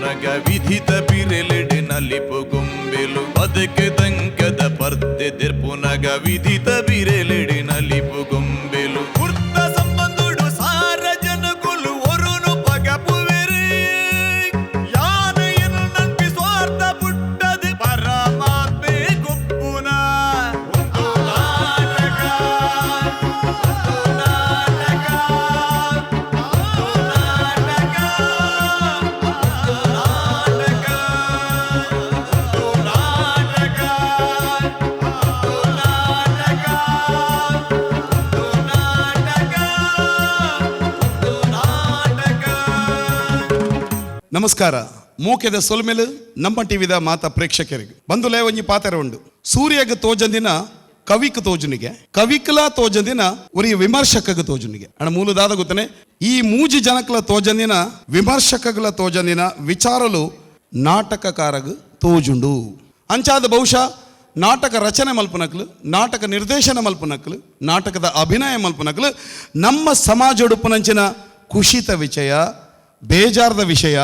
ದೆರ್ಪುನಗ ವಿಧಿತ ಬಿರೆಲೆಡೆ ನಲಿಪು ಗೊಂಬೆಲು. ಬದುಕು ತಂಕದ ಪರ್ದೆ ದೆರ್ಪುನಗ ವಿಧಿತ ಬಿರೆಲೆಡೆ ನಲಿಪು ಗೊಂಬೆಲು. ಕುರ್ತ ಸಂಬಂಧುಡು ಸಾರ ಜನಕುಲು ಒರುನು ಪಗಪುವೆರು. ಯಾನ ಎನ್ನಂಪಿ ಸ್ವಾರ್ಥ ಪುಟ್ಟದು ಪರಮಾತ್ಮೆ ಗೊಪ್ಪುನ. ಒಂದು ನಾಟಕ, ಒಂದು ನಾಟಕ, ಒಂದು ನಾಟಕ, ಒಂದು ನಾಟಕ, ಒಂದು ನಾಟಕ, ಒಂದು ನಾಟಕ, ಒಂದು ನಾಟಕ, ಒಂದು ನಾಟಕ. ನಮಸ್ಕಾರ. ಮೋಕೆದ ಸೊಲ್ಮೆಲು ನಮ್ಮ ಟಿವಿದ ಮಾತ ಪ್ರೇಕ್ಷಕರಿಗೆ ಬಂದುಲೇ ಒಂಜಿ ಪಾತೆರ ಉಂಡು. ಸೂರ್ಯಗ ತೋಜಂದಿನ ಕವಿಕ್ ತೋಜುನಿಗೆ, ಕವಿಕ್ಲ ತೋಜಂದಿನ ಉರಿ ವಿಮರ್ಶಕಗ ತೋಜುನಿಗೆ. ಅಣ್ಣ ಮೂಲದಾದ ಗೊತ್ತನೆ, ಈ ಮೂಜಿ ಜನಕ್ಲ ತೋಜಂದಿನ, ವಿಮರ್ಶಕಗಳ ತೋಜಂದಿನ ವಿಚಾರಲು ನಾಟಕಕಾರಗ ತೋಜುಂಡು. ಅಂಚಾದ ಬಹುಶಃ ನಾಟಕ ರಚನೆ ಮಲ್ಪುನಕ್ಲು, ನಾಟಕ ನಿರ್ದೇಶನ ಮಲ್ಪುನಕ್ಲು, ನಾಟಕದ ಅಭಿನಯ ಮಲ್ಪುನಕ್ಲು ನಮ್ಮ ಸಮಾಜೊಡುಪುನಂಚಿನ ಕುಶಿತ ವಿಷಯ, ಬೇಜಾರದ ವಿಷಯ,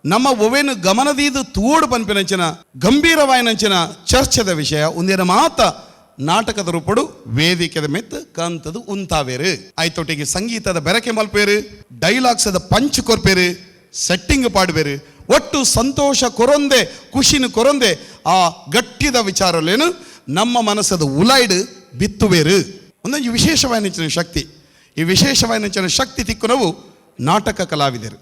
ನಮ್ಮ ಒವೇನು ಗಮನದೀದು ತೋಡು ಪನ್ಪಿನಂಚಿನ ಗಂಭೀರವಾಯಿನಂಚಿನ ಚರ್ಚೆದ ವಿಷಯ ಒಂದಿನ ಮಾತ ನಾಟಕದ ರೂಪಡು ವೇದಿಕೆದ ಮೆತ್ತು ಕಂತದು ಉಂತಾವೇರು. ಆಯ್ತೊಟ್ಟಿಗೆ ಸಂಗೀತದ ಬೆರಕೆ ಮಲ್ಪೇರು, ಡೈಲಾಗ್ಸದ ಪಂಚ್ ಕೊರ್ಪೇರು, ಸೆಟ್ಟಿಂಗ್ ಪಾಡುವೇರು. ಒಟ್ಟು ಸಂತೋಷ ಕೊರೊಂದೆ, ಖುಷಿನ ಕೊರೊಂದೆ ಆ ಗಟ್ಟಿದ ವಿಚಾರಲೇನು ನಮ್ಮ ಮನಸ್ಸದ ಉಲಾಯ್ಡು ಬಿತ್ತುವೇರು. ಒಂದೊಂದು ವಿಶೇಷವಾಯಿನಂಚಿನ ಶಕ್ತಿ. ಈ ವಿಶೇಷವಾಯಿನಂಚಿನ ಶಕ್ತಿ ತಿಕ್ಕುನವು ನಾಟಕ ಕಲಾವಿದರು.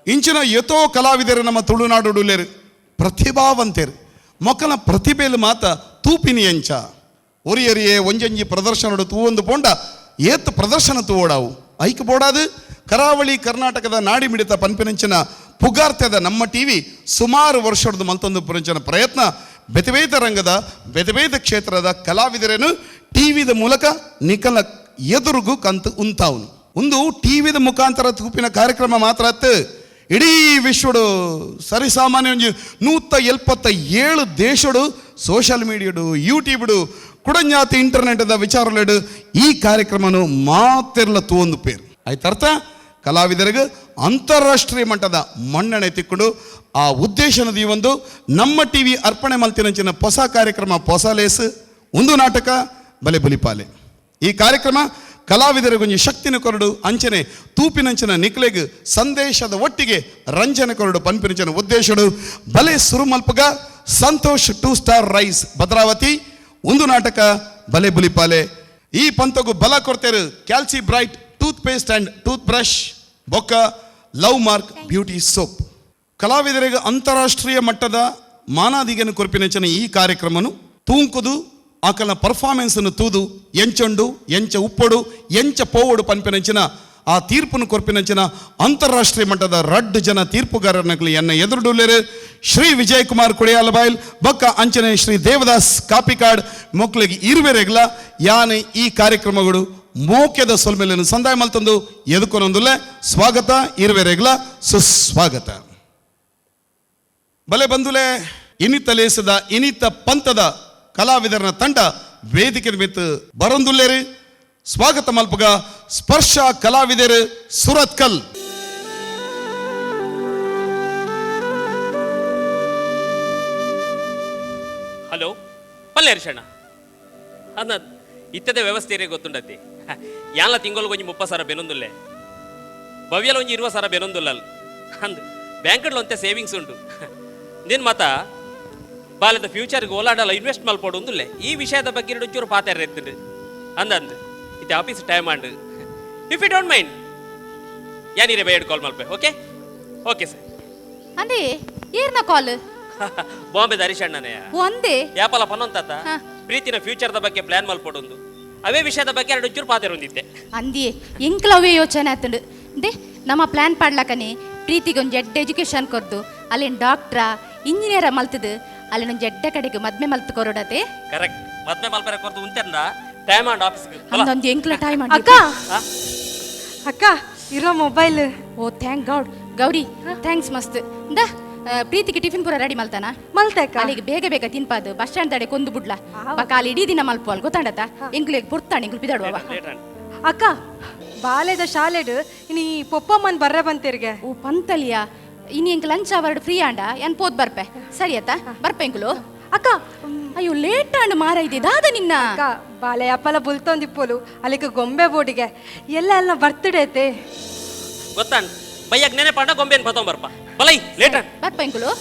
ಇಂಚಿನ ಎತೋ ಕಲಾವಿದರು ನಮ್ಮ ತುಳುನಾಡುಡುಲೇರು, ಪ್ರತಿಭಾವಂತರು. ಮೊಕ್ಕನ ಪ್ರತಿಭೆಲು ಮಾತ ತೂಪಿನಿ ಎಂಚ ಒರಿಯರಿಯೇ ಒಂಜೊಂಜಿ ಪ್ರದರ್ಶನಡು ತೂವೊಂದು ಪೋಂಡ ಏತ್ ಪ್ರದರ್ಶನ ತೂವೋಡಾವು ಐಕ್ ಬೋಡಾದು. ಕರಾವಳಿ ಕರ್ನಾಟಕದ ನಾಡಿ ಮಿಡಿತ ಪನ್ಪಿನಂಚಿನ ಪುಗಾರ್ತೆದ ನಮ್ಮ ಟಿವಿ ಸುಮಾರು ವರ್ಷದ ಮಲ್ತೊಂದು ಪುರಂಚಿನ ಪ್ರಯತ್ನ, ಬೆತಬೇತ ರಂಗದ ಬೆತಬೇತ ಕ್ಷೇತ್ರದ ಕಲಾವಿದರೇನು ಟಿವಿದ ಮೂಲಕ ನಿಕಲ ಎದುರುಗು ಕಂತು ಉಂತಾವನು. ಒಂದು ಟಿವಿದ ಮುಖಾಂತರ ತೂಪಿನ ಕಾರ್ಯಕ್ರಮ ಮಾತ್ರ ಅತ್ತು, ಇಡೀ ವಿಶ್ವಡು ಸರಿಸಾಮಾನ್ಯ ಒಂಜಿ 177 ದೇಶಡು ಸೋಷಿಯಲ್ ಮೀಡಿಯಾಡು, ಯೂಟ್ಯೂಬ್ಡು, ಕುಡಂಜಾತಿ ಇಂಟರ್ನೆಟ್ದ ವಿಚಾರಲೆಡು ಈ ಕಾರ್ಯಕ್ರಮನು ಮಾತೆರ್ಲ ತೂವೊಂದು ಪೇರು. ಆಯ್ತರ್ಥ ಕಲಾವಿದರಿಗೆ ಅಂತಾರಾಷ್ಟ್ರೀಯ ಮಟ್ಟದ ಮನ್ನಣೆ ತಿಕ್ಕೊಂಡು ಆ ಉದ್ದೇಶನದ ಈ ಒಂದು ನಮ್ಮ ಟಿವಿ ಅರ್ಪಣೆ ಮಲ್ತಿನಂಚಿನ ಹೊಸ ಕಾರ್ಯಕ್ರಮ ಹೊಸ ಲೇಸ್ ಒಂದು ನಾಟಕ ಬಲೆ ಬಲಿಪಾಲೆ. ಈ ಕಾರ್ಯಕ್ರಮ ಕಲಾವಿದರಿಗೊಂಜಿ ಶಕ್ತಿನ ಕೊರಡು, ಅಂಚನೆ ತೂಪಿನಂಚಿನ ನಿಕ್ಲೆಗ್ ಸಂದೇಶದ ಒಟ್ಟಿಗೆ ರಂಜನೆ ಕೊರಡು ಪನ್ಪಿನಂಚಿನ ಉದ್ದೇಶಡು ಬಲೆ ಸುರುಮಲ್ಪಗ. Santosh two star rice, Bhadravati. ಒಂದು ನಾಟಕ ಬಲೆ ಬುಲಿಪಾಲೆ. ಈ ಪಂತಗು ಬಲ ಕೊಡ್ತೇರು calci bright tooth paste and tooth brush ಬೊಕ್ಕ ಲವ್ ಮಾರ್ಕ್ ಬ್ಯೂಟಿ ಸೋಪ್. ಕಲಾವಿದರಿಗೆ ಅಂತಾರಾಷ್ಟ್ರೀಯ ಮಟ್ಟದ ಮಾನಾದಿಗೆನು ಕೊರ್ಪಿನಂಚಿನ ಈ ಕಾರ್ಯಕ್ರಮನು ತೂಂಕುದು, ಆಕಲ ಪರ್ಫಾರ್ಮೆನ್ಸ್ ತೂದು ಎಂಚೊಂಡು, ಎಂಚ ಉಪ್ಪೊಡು, ಎಂಚ ಪೋವೊಡು ಪನ್ಪಿನಂಚಿನ ಆ ತೀರ್ಪುನು ಕೊರ್ಪಿನಂಚಿನ ಅಂತಾರಾಷ್ಟ್ರೀಯ ಮಟ್ಟದ ರಡ್ಡು ಜನ ತೀರ್ಪುಗಾರನಕ್ಲಿ ಎನ್ನ ಎದುರುಡುಲ್ಲೇರು. ಶ್ರೀ ವಿಜಯ್ ಕುಮಾರ್ ಕುಡಿಯಾಲಬಾಯಿಲ್ ಬೊಕ್ಕ ಅಂಚನೆ ಶ್ರೀ ದೇವದಾಸ್ ಕಾಪಿಕಾಡ್ ಮೊಕ್ಲಿಗೆ ಇರುವೆರೆಗ್ಲ ಯಾನೆ ಈ ಕಾರ್ಯಕ್ರಮಗಳು ಮೋಕ್ಯದ ಸೊಲ್ಮೆಲೆನು ಸಂದಾಯ ಮಲ್ತಂದು ಎದುಕೊನೊಂದುಲ್ಲೆ. ಸ್ವಾಗತ ಇರುವೆರೆಗ್ಲ, ಸುಸ್ವಾಗತ. ಬಲೆ ಬಂದುಲೆ, ಇನಿತ ಲೇಸದ ಇನಿತ ಪಂಥದ ಕಲಾವಿದರನ ತಂಡ ವೇದಿಕೆ ಮಿತ್ತು ಬರೊಂದುಲ್ಲೇರಿ. ಸ್ವಾಗತ ಮಲ್ಪಗ ಸ್ಪರ್ಶ ಕಲಾವಿದರು, ಸುರತ್ಕಲ್. ಹಲೋ, ಪಲ್ಲೆ ಹರ್ಷಣ್ಣ. ಅನ್ನ ಇತ್ತದ ವ್ಯವಸ್ಥೆ ಇರೇ ಗೊತ್ತುಂಡತಿ. ಯಾನ್ಲ ತಿಂಗಳಿಗೆ ಒಂಜಿ 30,000 ಬೆನೊಂದುಲ್ಲೆ, ಭವ್ಯಲ ಒಂಜಿ 20,000 ಬೆನೊಂದುಲ್ಲ. ಅಂದ್ ಬ್ಯಾಂಕ್ಡ್ಲ ಒಂತೆ ಸೇವಿಂಗ್ಸ್ ಉಂಟು. ನಿನ್ ಮತ ಬಾಲದ ಫ್ಯೂಚರ್ಗೆ ಓಲಾಡಲ್ಲ ಇನ್ವೆಸ್ಟ್ ಮಲ್ಪೋಡು ಉಂದುಲ್ಲೆ. ಈ ವಿಷಯದ ಬಗ್ಗೆ ಎರಡು ಒಂಚೂರು ಪಾತೆರ ಎತ್ತುಂಡು. ಅಂದ ಅಂದ್ ಇತ್ತೆ office time and, if you don't mind, ಯಾನೀರೆ ಬೇಡ ಕಾಲ್ ಮಲ್ಪೆ. Okay okay sir. ಅಂದೇ, ಏರ್ನ ಕಾಲ್? ಬಾಂಬೆ ಹರೀಶ್ ಅಣ್ಣನೇ. ಓ, ಅಂದೇ? ಯಾಪಲ ಪನ್ನೊಂತಾತ ಪ್ರೀತಿನ ಫ್ಯೂಚರ್ದ ಬಗ್ಗೆ ಪ್ಲಾನ್ ಮಲ್ಪೊಡೊಂದು, ಅವೇ ವಿಷಯದ ಬಗ್ಗೆ ಎರಡು ಒಂಚೂರು ಪಾತೆರ ಹೊಂದಿದ್ದೆ. ಅಂದಿಯೇ, ಎಂಕ್ಲ ಅವೇ ಯೋಚನೆ ಆತಂಡು. ದೆ ನಮ್ಮ ಪ್ಲಾನ್ ಪಾಡ್ಲಕನೆ ಪ್ರೀತಿಗೆ ಒಂಜಿ ಎಡ್ಡೆ ಎಜುಕೇಶನ್ ಕೊರ್ದು, ಅಲ್ಲಿನ ಡಾಕ್ಟ್ರ ಇಂಜಿನಿಯರ ಮಲ್ತದು, ಅಲ್ಲಿನ ಒಂಜಿ ಎಡ್ಡೆ ಕಡೆಗೆ ಮದ್ಮೆ ಮಲ್ತು ಕೊರಡತೆ. ಕರೆಕ್ಟ್, ಮದ್ಮೆ ಮಲ್ಪರೆ ಕೊರ್ದು ಉಂತೆಂದ ಟೈಮ್ ಅಂಡ್ ಆಫೀಸ್ಗೆ. ಅಂದೊಂದು ಎಂಕ್ಲ ಟೈಮ್. ಅಕ್ಕ, ಅಕ್ಕ, ಇರೋ mobile. Oh, thank God Gauri, thanks ಮಸ್ತ್. ಇಂದ ಪ್ರೀತಿಗೆ ಟಿಫಿನ್ ಪೂರ ರೆಡಿ ಮಲ್ತಾನ? ಮಲ್ತೆ ಅಕ್ಕ. ಅಲ್ಲಿಗೆ ಬೇಗ ಬೇಗ ತಿನ್ಪಾದು ಬಸ್ ಸ್ಟ್ಯಾಂಡ್ ತಡೆ ಕೊಂದು ಬುಡ್ಲ. ಬಕ ಅಲ್ಲಿ ಇಡೀ ದಿನ ಮಲ್ಪ ಅಲ್ ಗೊತ್ತಾಂಡತ. ಎಂಕ್ಲೆಗ್ ಪೊರ್ತಾಣ, ಎಂಕ್ಲು ಪಿದಾಡುವ. ಲೇಟ್ ಅಂಡ್. ಅಕ್ಕ, ಬಾಲೆದ ಶಾಲೆಡ್ ಇನಿ ಪೊಪ್ಪಮ್ಮನ್ ಬರ್ರೆ ಬಂತಿರ್ಗೆ. ಓ, ಪಂತಲಿಯ? ಇನಿ ಎಂಕ್ ಲಂಚ್ ಅವರ್ಡ್ ಫ್ರೀ ಆಂಡ ಏನ್ ಪೋದ್ ಬರ್ಪೆ. ಸರಿ ಆತ, ಬರ್ಪೆ ಎಂಕುಲು. ಅಕ್ಕ. ಅಯ್ಯೋ ಲೇಟ್ ಆಂಡ್ ಮಾರ ಇದೆ ದಾದ ನಿನ್ನ. ಅಕ್ಕ ಬಾಲೆ ಅಪ್ಪಲ ಬುಲ್ತೊಂದಿಪ್ಪೋಲು ಅಲ್ಲಿಗೆ ಗೊಂಬೆ ಬೋಡಿಗೆ ಎಲ್ಲ ಎಲ್ಲ ಬರ್ತ್ಡೇ ಐತೆ. ಗೊತ್ತಾನ್ ಬೈಯಾಗ ನೆನೆ ಪಾಂಡ ಗೊಂಬೆನ್ ಬತ್ತೊಂಬರ್ಪ ಬಲೈ ಲೇಟ್ ಆಂಡ್. ಬರ್ಪೆ ಎಂಕುಲು.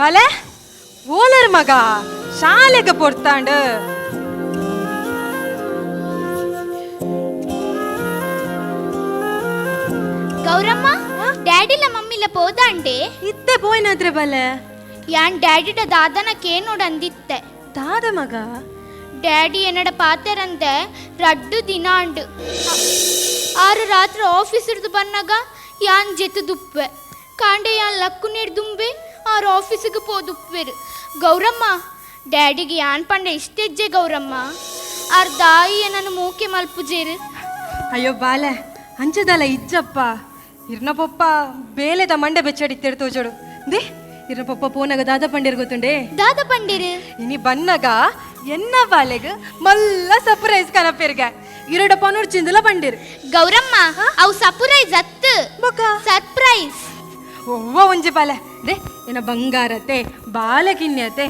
ಬಲೆ ಓಲರ್ ಮಗ ಶಾಲೆಗೆ ಪೊರ್ತಾಂಡ್. ಗೌರಮ್ಮ, ಡ್ಯಾಡಿಲ ಮಮ್ಮಿಲ ಪೋದಾಂಡೆ? ಇತ್ತೆ ಪೋಯ್ನಾದ್ರೆ ಬಲೆ. ಯಾನ್ ಡ್ಯಾಡಿಡ ದಾದನ ಕೇನೋಡ್ ಅಂದಿತ್ತೆ. ದಾದ ಮಗ? ಡ್ಯಾಡಿ ಎನ್ನಡ ಪಾತೆರಂದೆ ರಡ್ಡು ದಿನ ಅಂಡು. ಆರು ರಾತ್ರಿ ಆಫೀಸ್ ಹಿಡ್ದು ಬನ್ನಾಗ ಯಾನ್ ಜೆತ್ತು ದುಪ್ಪೆ ಕಾಂಡೆ, ಯಾನ್ ಲಕ್ಕು ದುಂಬೆ ಆರು ಆಫೀಸಿಗೆ ಪೋದುಪ್ಪೆರು. ಗೌರಮ್ಮ, ಡ್ಯಾಡಿಗೆ ಯಾನ್ ಪಂಡ ಇಷ್ಟೆಜ್ಜೆ ಗೌರಮ್ಮ, ಆರ್ ದಾಯಿ ನನ್ನ ಮೂಕೆ ಮಲ್ಪುಜೇರು. ಅಯ್ಯೋ ಬಾಲೆ, ಅಂಚದಲ್ಲ ಇಜ್ಜಪ್ಪ. ಇರ್ನ ಪೊಪ್ಪ ಬೇಲೆದ ಮಂಡೆ ಬೆಚ್ಚಡಿ ತೋಜೋಡು they. ಇರ್ನ ಪೊಪ್ಪ ಪೋನಾಗ ದಾದ ಪಂಡೇರ್ ಗೊತ್ತುಂಡೆ? ದಾದ ಪಂಡೇರು? ಇನಿ ಬನ್ನಗ ಎನ್ನ ಬಾಲೆಗ್ ಮಲ್ಲ ಸರ್ಪ್ರೈಸ್ ಕನಪೇರ್ಗ ಇರಡ ಪನೂರ್ ಚಿಂದಲ ಪಂಡೇರು. ಗೌರಮ್ಮ, ಅವು ಸರ್ಪ್ರೈಸ್ ಅತ್ತು. ಬೊಕ್ಕ? ಸರ್ಪ್ರೈಸ್. ಒವ್ವ ಒಂಜಿ ಬಾಲೆ they, ಎನ್ನ ಬಂಗಾರತೆ ಬಾಲ ಕಿನ್ಯತೆ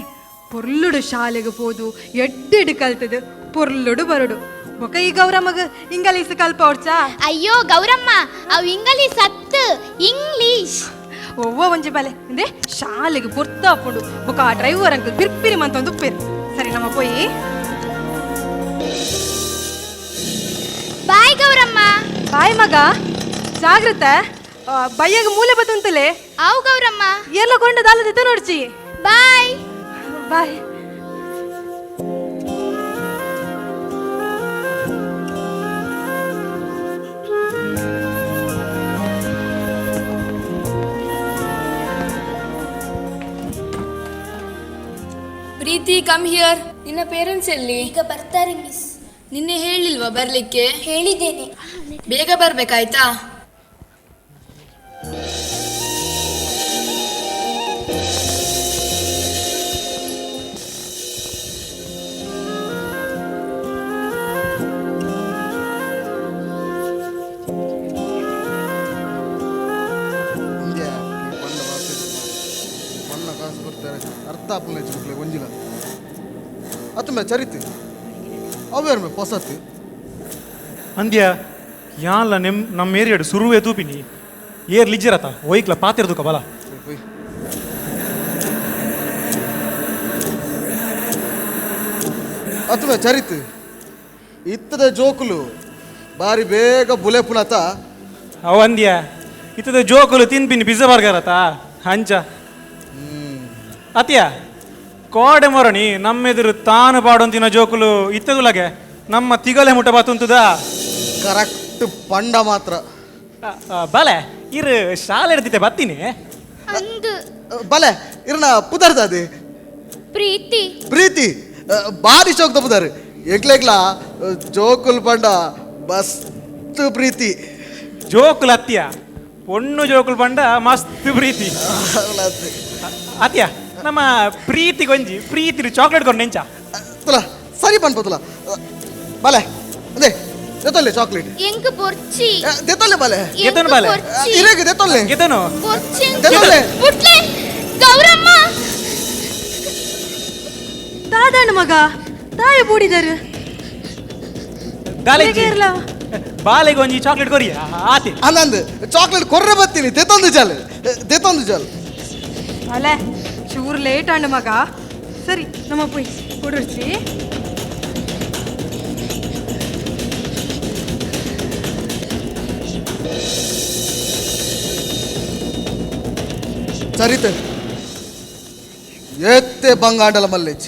ಪೊರ್ಲುಡು ಶಾಲೆಗೆ ಪೋದು ಎಡ್ಡೆಡು ಕಲ್ತದು ಪೊರ್ಲುಡು ಬರುಡು. ಬೊಕ ಈ ಗೌರಮ್ಮಗ ಇಂಗ್ಲೀಷ್ ಕಲ್ಪ ಹೊಡ್ಚಾ? ಅಯ್ಯೋ ಗೌರಮ್ಮ, ಅವು ಇಂಗ್ಲೀಷ್ ಅತ್ತು, ಇಂಗ್ಲೀಷ್. ಒವ್ವ ಒಂಜಿ ಬಾಲೆ ಅಂದೆ, ಶಾಲೆಗೆ ಪೊರ್ತ ಹಾಕೊಂಡು ಬೊಕ ಆ ಡ್ರೈವರ್ ಅಂಕಲ್ ಬಿರ್ಪಿರಿ ಮಂತ ಒಂದು ಉಪ್ಪೇರು. ಸರಿ ನಮ್ಮ ಪೋಯಿ. ಬಾಯ್ ಗೌರಮ್ಮ. ಬಾಯ್ ಮಗ, ಜಾಗ್ರತೆ. ಬಯ್ಯಾಗ ಮೂಲೆ ಬತ್ತಂತಲೇ. ಅವು ಗೌರಮ್ಮ. ಎಲ್ಲ ಕೊಂಡ ದಾಲದಿತ್ತು ನೋಡ್ಚಿ. Bye. Bye. Preethi, come here. ನಿನ್ನ ಪೇರೆಂಟ್ಸ್ ಎಲ್ಲಿ? ಈಗ ಬರ್ತಾರೆ ಮಿಸ್. ನಿನ್ನೆ ಹೇಳಿಲ್ವಾ ಬರ್ಲಿಕ್ಕೆ? ಹೇಳಿದ್ದೇನೆ. ಬೇಗ ಬರ್ಬೇಕಾಯ್ತಾ? ಇಂದೇ ಪಂಡ ಪಣ್ಣ ಕಾಸು ಕೊಡ್ತಾರೆ, ಅರ್ಥ ಆಪುನ ಮಕ್ಳೆ ಒಂಜಿಲ ಅತ್ತು ಮೇ ಚರಿತ್ ಅವ್ಯಾರ ಮೇ ಪೊಸತ್ತು. ಅಂದ್ಯ ಯಾನ್ಲ ನೆಮ್ ನಮ್ಮ ಏರಿಯಾಡು ಸುರುವೆ ತೂಪಿನಿ ಏರ್ ಲಿಜ್ಜರತ ಒಯ್ಕ್ಲ ಪಾತಿರ್ದುಕ ಬಲ. ಹೋಯ್. ಅತ್ತು ಮೇ ಚರಿತ್ ಇತ್ತದ ಜೋಕುಲು ಬಾರಿ ಬೇಗ ಬುಲೆ ಪುನತ. ಅವ ಅಂದ್ಯ ಇತ್ತದ ಜೋಕುಲು ತಿನ್ಪಿನಿ ಪಿಜ್ಜಾ ಬರ್ಗರ್ ಅತ ಅಂಚ. ಅತಿಯ ಕೋಡೆ ಮೊರಣಿ ನಮ್ಮೆದುರು ತಾನು ಪಾಡೊಂತಿನ ಜೋಕುಲು ಇತ್ತದುಲಗೆ ನಮ್ಮ ತಿಗಲೆ ಮುಟ್ಟ ಬಾತುಂತುದ. ಕರೆಕ್ಟ್ ಪಂಡ ಮಾತ್ರ. ಬಲೆ ಇರು ಶಾಲೆ ಇರ್ತಿತ್ತೆ ಬತ್ತೀನಿ. ಅಂದು. ಬಲೆ ಇರ್ನ ಪುದರ್ದಾದೆ? ಪ್ರೀತಿ. ಪ್ರೀತಿ ಬಾರಿ ಶೋಕ್ ತಪ್ಪುದಾರೆ ಎಕ್ಲೆಕ್ಲ ಜೋಕುಲ್ ಪಂಡ ಮಸ್ತ್ ಪ್ರೀತಿ. ಜೋಕುಲ್ ಅತ್ತಿಯ ಪೊಣ್ಣು ಜೋಕುಲ್ ಪಂಡ ಮಸ್ತ್ ಪ್ರೀತಿ. ಅತಿಯ ನಮ್ಮ ಪ್ರೀತಿ ಗೊಂಜಿ ಪ್ರೀತಿ ಚಾಕ್ಲೇಟ್ ಕೊಂಡು ನೆಂಚ. ತುಲ ಸರಿ ಪನ್ಪ ತುಲ ಬಲೆ ಅದೇ ದೆತ್ತೊಲ್ಲೆ ಚಾಕ್ಲೇಟ್. ಎಂಕ್ ಬೊರ್ಚಿ. ದೆತ್ತೊಲ್ಲೆ ಬಲೆ. ಗೆತನು ಬಾಲೆ. ಇರೇಗ ದೆತ್ತೊಲ್ಲೆ. ಗೆತನು. ಬೊರ್ಚಿ. ದೆತ್ತೊಲ್ಲೆ. ಬುಟ್ಲೆ ಗೌರಮ್ಮ. ದಾದಣ್ಣ ಮಗ ತಾಯಿ ಬೂಡಿದರು. ದಾಲೆಜ್ಜಿ. ಇರ್ಲ. ಬಾಲೆಗೆ ಒಂಜಿ ಚಾಕ್ಲೇಟ್ ಕೊರಿ ಆತಿ. ಅಂದಂದು ಚಾಕ್ಲೇಟ್ ಕೊರ್ರೆ ಬತ್ತೀನಿ, ದೆತ್ತೊಂದು ಜಾಲ್ ದೆತ್ತೊಂದು ಜಾಲ್. ಅಲೆ ಚೂರು ಲೇಟ್ ಅಣ್ಣ ಮಗ. ಸರಿ ನಮ್ಮ ಪೋಯ್ ಕೊಡಿರ್ಚಿ. ಚರಿತೆ ಎತ್ತೆ ಬಂಗಾಂಡಲ ಮಲ್ಲೇಜ್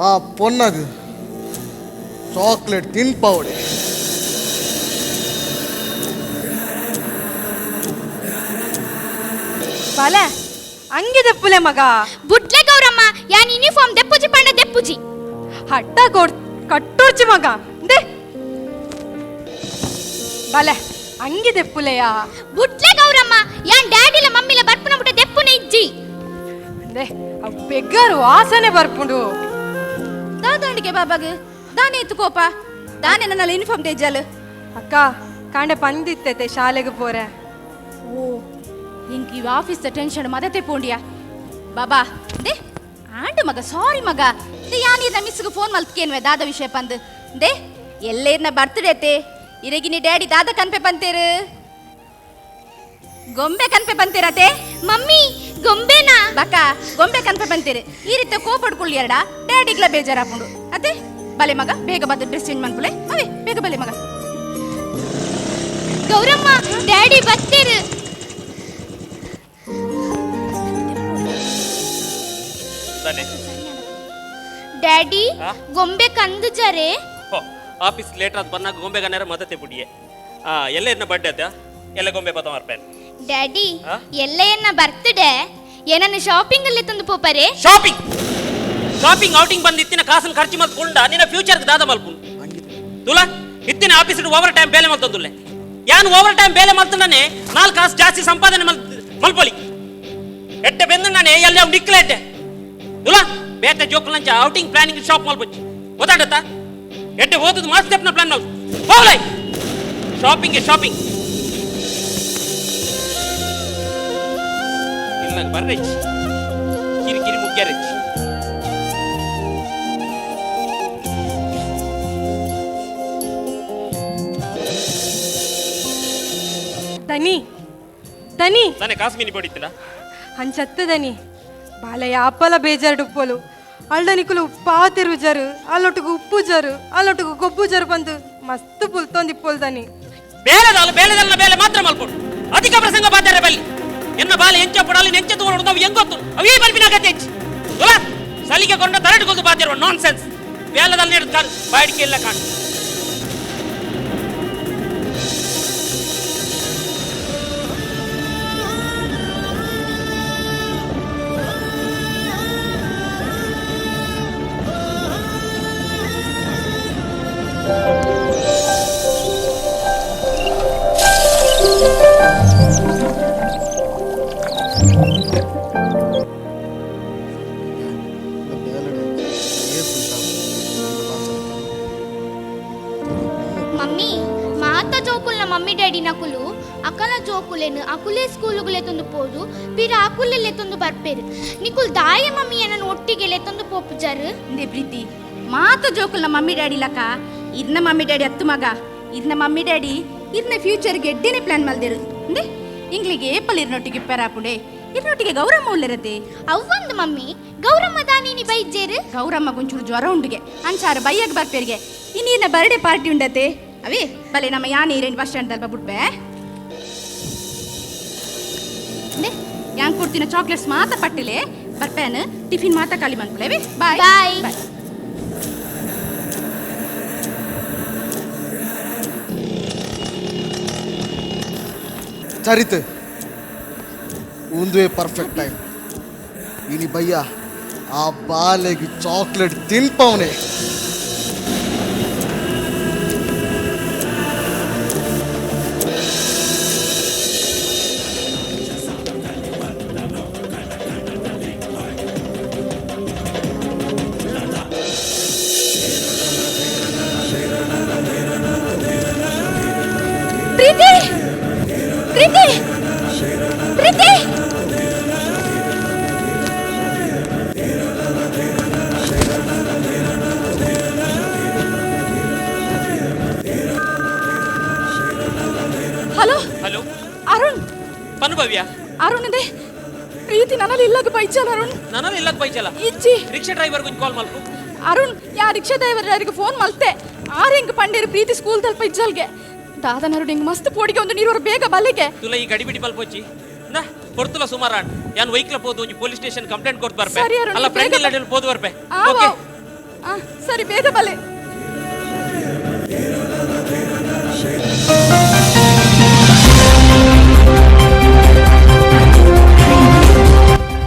ಆ ಪೊನ್ನಗ್ ಚಾಕ್ಲೇಟ್ ತಿನ್ಪಾವಡೆ. ಬಲೆ ಹಂಗೆ ದೆಪ್ಪುಲೆ ಮಗ. ಬುಟ್ಲೆ ಗೌರಮ್ಮ, ಯಾನ್ ಯೂನಿಫಾರ್ಮ್ ದೆಪ್ಪುಜಿ ಪಂಡ ದೆಪ್ಪುಜಿ. ಹಟ್ಟ ಕೊಡ್ ಕಟ್ಟೋರ್ಚಿ ಮಗ they. ಬಲೆ ಹಂಗೆ ದೆಪ್ಪುಲೆಯಾ? ಬುಟ್ಲೆ ಗೌರಮ್ಮ, ಯಾನ್ ಡ್ಯಾಡಿಲ ಮಮ್ಮಿಲ ಬರ್ಪುನ ಮುಟ್ಟ ದೆಪ್ಪುನ ಇಜ್ಜಿ. ಅಂದೆ ಅವ್ ಬೆಗ್ಗರು ವಾಸನೆ ಬರ್ಪುಂಡು. ದಾದಾಂಡಿಗೆ ಬಾಬಾಗ. ದಾನೆ ಇತ್ತು ಕೋಪ ದಾನೆ ನನ್ನ ಯೂನಿಫಾರ್ಮ್ ತೇಜಲ್ ಅಕ್ಕ ಕಾಂಡೆ ಪಂದಿತ್ತೈತೆ ಶಾಲೆಗೆ ಪೋರೆ. ಓ ಇಂಕ್ ಇವ್ ಆಫೀಸ್ ಟೆನ್ಷನ್ ಮದತೆ ಪೋಂಡಿಯಾ ಬಾಬಾ. They and ಮಗ, ಸಾರಿ ಮಗ. They ಯಾನ್ ಮಿಸ್ಗೆ ಫೋನ್ ಮಲ್ತ್ಕೇನ್ವೆ ದಾದ ವಿಷಯ ಪಂದ್. They ಎಲ್ಲೇರ್ನ ಬರ್ತ್ಡೇ ಅತ್ತೆ, ಇರಗಿನಿ ಡ್ಯಾಡಿ ದಾದ ಕನ್ಪೆ ಪಂತೇರು, ಗೊಂಬೆ ಕನ್ಪೆ ಪಂತೇರತೆ. ಮಮ್ಮಿ ಗೊಂಬೆನಾ? ಬಕ್ಕ ಗೊಂಬೆ ಕನ್ಪೆ ಪಂತೇರು. ಈ ರೀತಿ ಕೋಪಡ್ಕೊಳ್ಳಿ ಎರಡ ಡ್ಯಾಡಿಗ್ಲ ಬೇಜಾರಾಪುಂಡು ಅತ್ತೆ. ಬಲೆ ಮಗ, ಬೇಗ ಬದ್ದು ಡ್ರೆಸ್ ಚೇಂಜ್ ಮಾಡ್ಕೊಳ್ಳೆ. ಅವೇ ಬೇಗ ಬಲೆ ಮಗ. ಗೌರಮ್ಮ ಡ್ಯಾಡಿ ಬತ್ತೇರು. ದಾನೆ? ಡ್ಯಾಡಿ ಆ? ಗೊಂಬೆ ಕಂದು ಜರೆ. ಆಫೀಸ್ ಲೇಟ್ ಆದ್ ಬನ್ನಾಗ ಗೊಂಬೆ ಗನ್ಯಾರ ಮದತೆ ಪುಡಿಯೆ. ಆ ಎಲ್ಲ ಎನ್ನ ಬರ್ಡೇ ಅದ, ಎಲ್ಲ ಗೊಂಬೆ ಬತ್ತ ಮಾರ್ಪೇನ್. ಡ್ಯಾಡಿ ಆ? ಎಲ್ಲ ಎನ್ನ ಬರ್ತ್ಡೇ ಏನನ್ನು ಶಾಪಿಂಗ್ ಅಲ್ಲಿ ತಂದು ಪೋಪರೆ. ಶಾಪಿಂಗ್ ಶಾಪಿಂಗ್ ಔಟಿಂಗ್ ಬಂದು ಇತ್ತಿನ ಕಾಸನ್ನು ಖರ್ಚು ಮಲ್ಕೊಂಡ ನಿನ್ನ ಫ್ಯೂಚರ್ ದಾದ ಮಲ್ಪುನ್ ತುಲಾ. ಇತ್ತಿನ ಆಫೀಸ್ ಓವರ್ ಟೈಮ್ ಬೇಲೆ ಮಲ್ತಂದುಲ್ಲೆ ಯಾನ್. ಓವರ್ ಟೈಮ್ ಬೇಲೆ ಮಲ್ತಂದಾನೆ ನಾಲ್ಕು ಕಾಸು ಜಾಸ್ತಿ ಸಂಪಾದನೆ ಮಲ್ ಮಲ್ಪೊಲಿ. ಎಟ್ಟೆ ಬೆಂದು ನಾನೇ ಎಲ್ಲಿ ಅವ್ನು ನಿಕ್ಕಲೆ ಎಟ್ಟೆ ತುಲಾ. ಬೇತೆ ಜೋಕುಲಂಚ ಔಟಿಂಗ್ ಪ್ಲಾನಿಂಗ್ ಶಾಪ್ ಮಲ್ಪೊಚ್ಚಿ ಗೊತ್ತಾಡತ್ತ. ಎಟ್ಟೆ ಓದದು ಮಾಸ್ಟೆಪ್ನ ಪ್ಲಾನ್ ಮಲ್ ಹೋಗ್ಲೈ. ಶಾಪಿಂಗ್ ಶಾಪಿಂಗ್ ಇಲ್ಲ ಬರ್ರೆಚ್ಚಿ ಕಿರಿ ಕಿರಿ ಮುಗ್ಯಾರೆಚ್ಚಿ. ದನಿ ದನಿ. ತಾನೇ ಕಾಸು ಮೀನಿ ಪಡಿತ್ತಿಲ್ಲ. ಅಂಚತ್ತು ದನಿ ಬಾಲೆ ಯಾಪಲ ಬೇಜಾರು ಉಪ್ಪೋಲು ಅಳ್ಳ ನಿಕುಲು ಪಾತಿರು ಜರು ಅಲ್ಲೊಟ್ಟಿಗೆ ಉಪ್ಪು ಜರು ಅಲ್ಲೊಟ್ಟಿಗೆ ಗೊಬ್ಬು ಜರು ಬಂದು ಮಸ್ತ್ ಪುಲ್ತೊಂದಿಪ್ಪೋಲ್ ದನಿ. ಬೇಲೆದಾಲು ಬೇಲೆದಲ್ಲ ಬೇಲೆ ಮಾತ್ರ ಮಲ್ಪೊಡು. ಅಧಿಕ ಪ್ರಸಂಗ ಬಾತಾರೆ ಬಲ್ಲಿ. ಎನ್ನ ಬಾಲೆ ಎಂಚ ಪಡಾಲಿ ನೆಂಚ ತೋಡು ನಾವು ಹೆಂಗೊತ್ತು ಅವು ಈ ಬಲ್ಬಿನ ಗತಿ ಹೆಚ್ಚು ತುಲಾ. ಸಲಿಗೆ ಕೊಂಡ ತರಡ್ಕೊಂಡು ಬಾತಿರುವ ನಾನ್ ಸೆನ್ಸ್ ಬೇಲೆದಲ್ಲಿ ನೀಡು ಕಾನ್ ಬಾಡಿಕೆ ಇಲ್ಲ ಕಾಣ್. ಮಮ್ಮಿ ಮಾತ ಜೋಕುಲ್ನ ಮಮ್ಮಿ ಡ್ಯಾಡಿ ನಕುಲು ಅಕಲ ಜೋಕುಲೇನು ಅಕುಲೇ ಸ್ಕೂಲುಗುಲೆ ತಂದು ಪೋದು ಪಿರ ಅಕುಲೆಲ್ಲೆ ತಂದು ಬರ್ಪೇರು. ನಿಕುಲ್ ದಾಯ ಮಮ್ಮಿ ಏನನ್ನು ಒಟ್ಟಿಗೆ ತಂದು ಪೋಪು ಜರು. ಇಂದೇ ಪ್ರೀತಿ, ಮಾತ ಜೋಕುಲ್ನ ಮಮ್ಮಿ ಡ್ಯಾಡಿ ಲಕ ಇರ್ನ ಮಮ್ಮಿ ಡ್ಯಾಡಿ ಅತ್ತು ಮಗ. ಇರ್ನ ಮಮ್ಮಿ ಡ್ಯಾಡಿ ಇರ್ನ ಫ್ಯೂಚರ್ಗೆ ಎಡ್ಡೇನೆ ಪ್ಲಾನ್ ಮಲ್ದಿರು. ಇಂದೆ ಇಂಗ್ಲಿಗೆ ಏಪಲ್ ಇರ್ನೊಟ್ಟಿಗೆ ಪೆರಾಪುಂಡೆ ಇರ್ನೊಟ್ಟಿಗೆ ಗೌರಮ್ಮ ಉಳ್ಳಿರತ್ತೆ. ಅವ್ವಂದು ಮಮ್ಮಿ ಗೌರಮ್ಮ ದಾನಿನಿ ಬೈಜೇರು. ಗೌರಮ್ಮ ಗುಂಚೂರು ಜ್ವರ ಉಂಡುಗೆ ಅಂಚಾರು ಬೈಯಾಗ ಬರ್ಪೇರಿಗೆ. ಇನ್ನೀರ್ನ ಬರ್ಡೇ ಪಾರ್ಟಿ ಉಂಡತೆ. ಅವೇ ಬಲೆ ನಮ್ಮ ಯಾನೆ ಇರೇನು ಬಸ್ ಸ್ಟ್ಯಾಂಡ್ ದಲ್ಪ ಬಿಟ್ಬೆ. ಯಾಂಗ್ ಕೊಡ್ತೀನ ಚಾಕ್ಲೇಟ್ಸ್ ಮಾತ ಪಟ್ಟಿಲೆ ಬರ್ಪೇನು. ಟಿಫಿನ್ ಮಾತ ಖಾಲಿ ಬಂದ್ಬಿಡೇವಿ. ಬಾಯ್. ಬಾಯ್. ಬಾಯ್. ಚರಿತ್ ಉಂದುವೆ ಪರ್ಫೆಕ್ಟ್ ಟೈಮ್. ಇನಿ ಬಯ್ಯ ಆ ಬಾಲೆಗೆ ಚಾಕ್ಲೇಟ್ ತಿನ್ಪವನೆ. ಪ್ರೀತಿ ಪ್ರೀತಿ ಪ್ರೀತಿ. ಹಲೋ. ಹಲೋ. ಅರುಣ್. ಪನು ಭವ್ಯ. ಅರುಣ್ ಇದೆ ಪ್ರೀತಿ ನನ್ನಲ್ಲಿ ಇಲ್ಲಾಗ ಬೈಚಲ್ಲ ಅರುಣ್. ನಾನು ಇಲ್ಲಕ್ ಬೈಚಲ್ಲ. ಇಜ್ಜಿ. ರಿಕ್ಷಾ ಡ್ರೈವರ್ ಗುಂಜ್ ಕಾಲ್ ಮಲ್ಪು. ಅರುಣ್ ಯಾ ರಿಕ್ಷಾ ಡ್ರೈವರ್ ಯಾರಿಗೆ ಫೋನ್ ಮಲ್ತೆ. ಆರ್ ಹೆಂಗ್ ಪಂಡೇರು ಪ್ರೀತಿ ಸ್ಕೂಲ್ ತಲ್ಪ ಇಜ್ಜಲ್ಗೆ. ದಾದನರು ಹಿಂಗ್ ಮಸ್ತ್ ಪೋಡಿಗೆ ಒಂದು ನೀರು ಬೇಗ ಬಲ್ಲಿಗೆ. ತುಲ ಈ ಗಡಿಬಿಡಿ ಮಲ್ಪೊಚ್ಚಿ ನಾ ಕೊಡ್ತುಲ ಸುಮಾರು ಯಾನ್ ವೈಕ್ಲ ಪೋದು ಒಂಜಿ ಪೊಲೀಸ್ ಸ್ಟೇಷನ್ ಕಂಪ್ಲೇಂಟ್ ಕೊಡ್ತು ಬರ್ಪೆ. ಸರಿ ಅರುಣ್, ಅಲ್ಲ ಬೇಗ ಫ್ರೆಂಡ್ ಇಲ್ಲ ಪೋದು ಬರ್ಪೆ. ಓಕೆ. ಸರಿ ಬೇಗ ಬಲ್ಲೆ.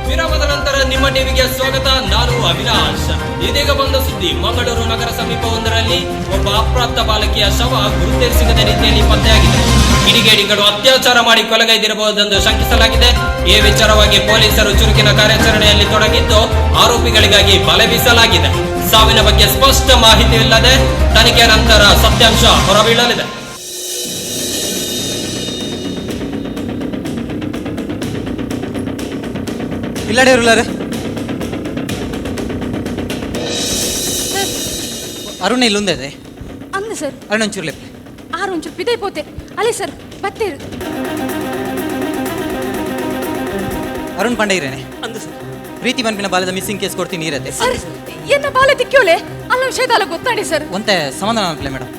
ವಿರಾಮದ ನಂತರ ನಿಮ್ಮ ಟಿವಿಗೆ ಸ್ವಾಗತ. ನಾನು ಅವಿನಾಶ್. ಇದೀಗ ಬಂದ ಸುದ್ದಿ, ಮಂಗಳೂರು ನಗರ ಸಮೀಪವೊಂದರಲ್ಲಿ ಒಬ್ಬ ಅಪ್ರಾಪ್ತ ಬಾಲಕಿಯ ಶವ ಗುರುತೇ ಸಿಗದ ರೀತಿಯಲ್ಲಿ ಪತ್ತೆಯಾಗಿದೆ. ಕಿಡಿಗೇಡಿಗಳು ಅತ್ಯಾಚಾರ ಮಾಡಿ ಕೊಲೆಗೈದಿರಬಹುದೆಂದು ಶಂಕಿಸಲಾಗಿದೆ. ಈ ವಿಚಾರವಾಗಿ ಪೊಲೀಸರು ಚುರುಕಿನ ಕಾರ್ಯಾಚರಣೆಯಲ್ಲಿ ತೊಡಗಿದ್ದು ಆರೋಪಿಗಳಿಗಾಗಿ ಬಲೆ ಬೀಸಲಾಗಿದೆ. ಸಾವಿನ ಬಗ್ಗೆ ಸ್ಪಷ್ಟ ಮಾಹಿತಿ ಇಲ್ಲದೆ ತನಿಖೆ ನಂತರ ಸತ್ಯಾಂಶ ಹೊರಬೀಳಲಿದೆ. ಇಲ್ಲಡೆ ಇರುಲಾರೆ ಅರುಣ ಇಲ್ಲೊಂದಿದೆ. ಅಂದ ಸರ್. ಅರುಣ್ ಒಂಚೂರು ಲೆಪ್ಲೆ. ಆರು ಒಂಚೂರು ಪಿದೈ ಪೋತೆ ಅಲ್ಲೇ ಸರ್ ಬತ್ತೇರು. ಅರುಣ್ ಪಂಡೆ ಇರೇನೆ? ಅಂದು ಸರ್. ಪ್ರೀತಿ ಬನ್ಪಿನ ಬಾಲದ ಮಿಸ್ಸಿಂಗ್ ಕೇಸ್ ಕೊಡ್ತೀನಿ ಇರತ್ತೆ. ಸರ್, ಎನ್ನ ಬಾಲ ತಿಕ್ಕೋಲೆ ಅಲ್ಲ ವಿಷಯದಲ್ಲ ಗೊತ್ತಾಡಿ ಸರ್. ಒಂತೆ ಸಮಾಧಾನ ಅನ್ಪ್ಲೆ ಮೇಡಮ್.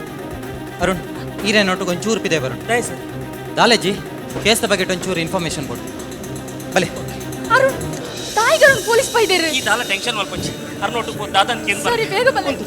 ಅರುಣ್ ಈರೇ ನೋಟು ಒಂಚೂರು ಪಿದೆ ಬರುಣ್. ಸರ್. ದಾಲೇಜಿ ಕೇಸ್ದ ಬಗ್ಗೆ ಒಂಚೂರು ಇನ್ಫಾರ್ಮೇಶನ್ ಕೊಡು ಬಲೆ. ಅರುಣ್ ತಾಯಿಗರುಣ್ ಪೊಲೀಸ್ ಬೈದೇರು. ಈ ದಾಲ ಟೆನ್ಷನ್ ಮಲ್ಪಂಚಿ ಅರ್ನೋಟು ದಾದನ್ ಕೇಂದ್ರ. ಸರಿ ಬೇಗ ಬಲೆ.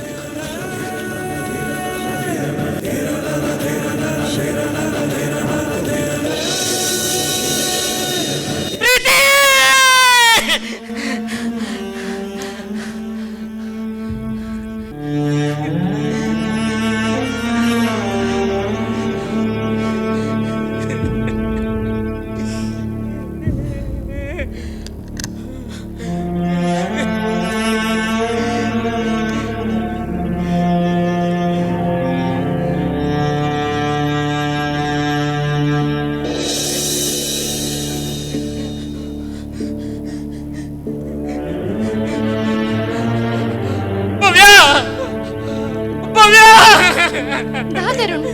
ದಾದರುಣ್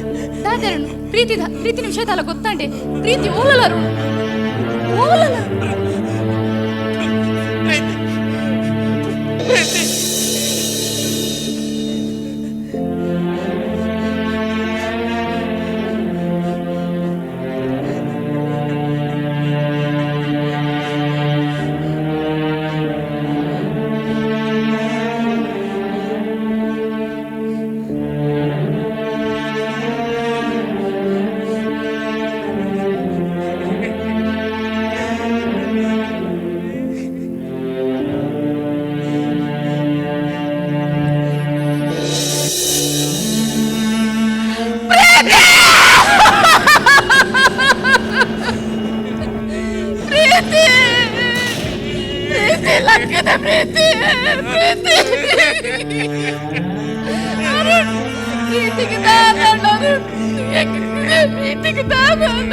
ದಾದರುಣ್ ಪ್ರೀತಿ ಪ್ರೀತಿ ನಿಮಿಷದಲ್ಲ ಗೊತ್ತಾಂಡೆ ಪ್ರೀತಿ ಓಲಲರು ಓಲಲ. ಪ್ರೀತಿ ಪ್ರೀತಿ ಲಕ್ಕದ ಪ್ರೀತಿ ಪ್ರೀತಿ ಅರುಣ್ ಪ್ರೀತಿಗೆ ದಾದಣ್ಣ ಅರುಣ್ ಪ್ರೀತಿಗೆ ದಾದಣ್ಣ.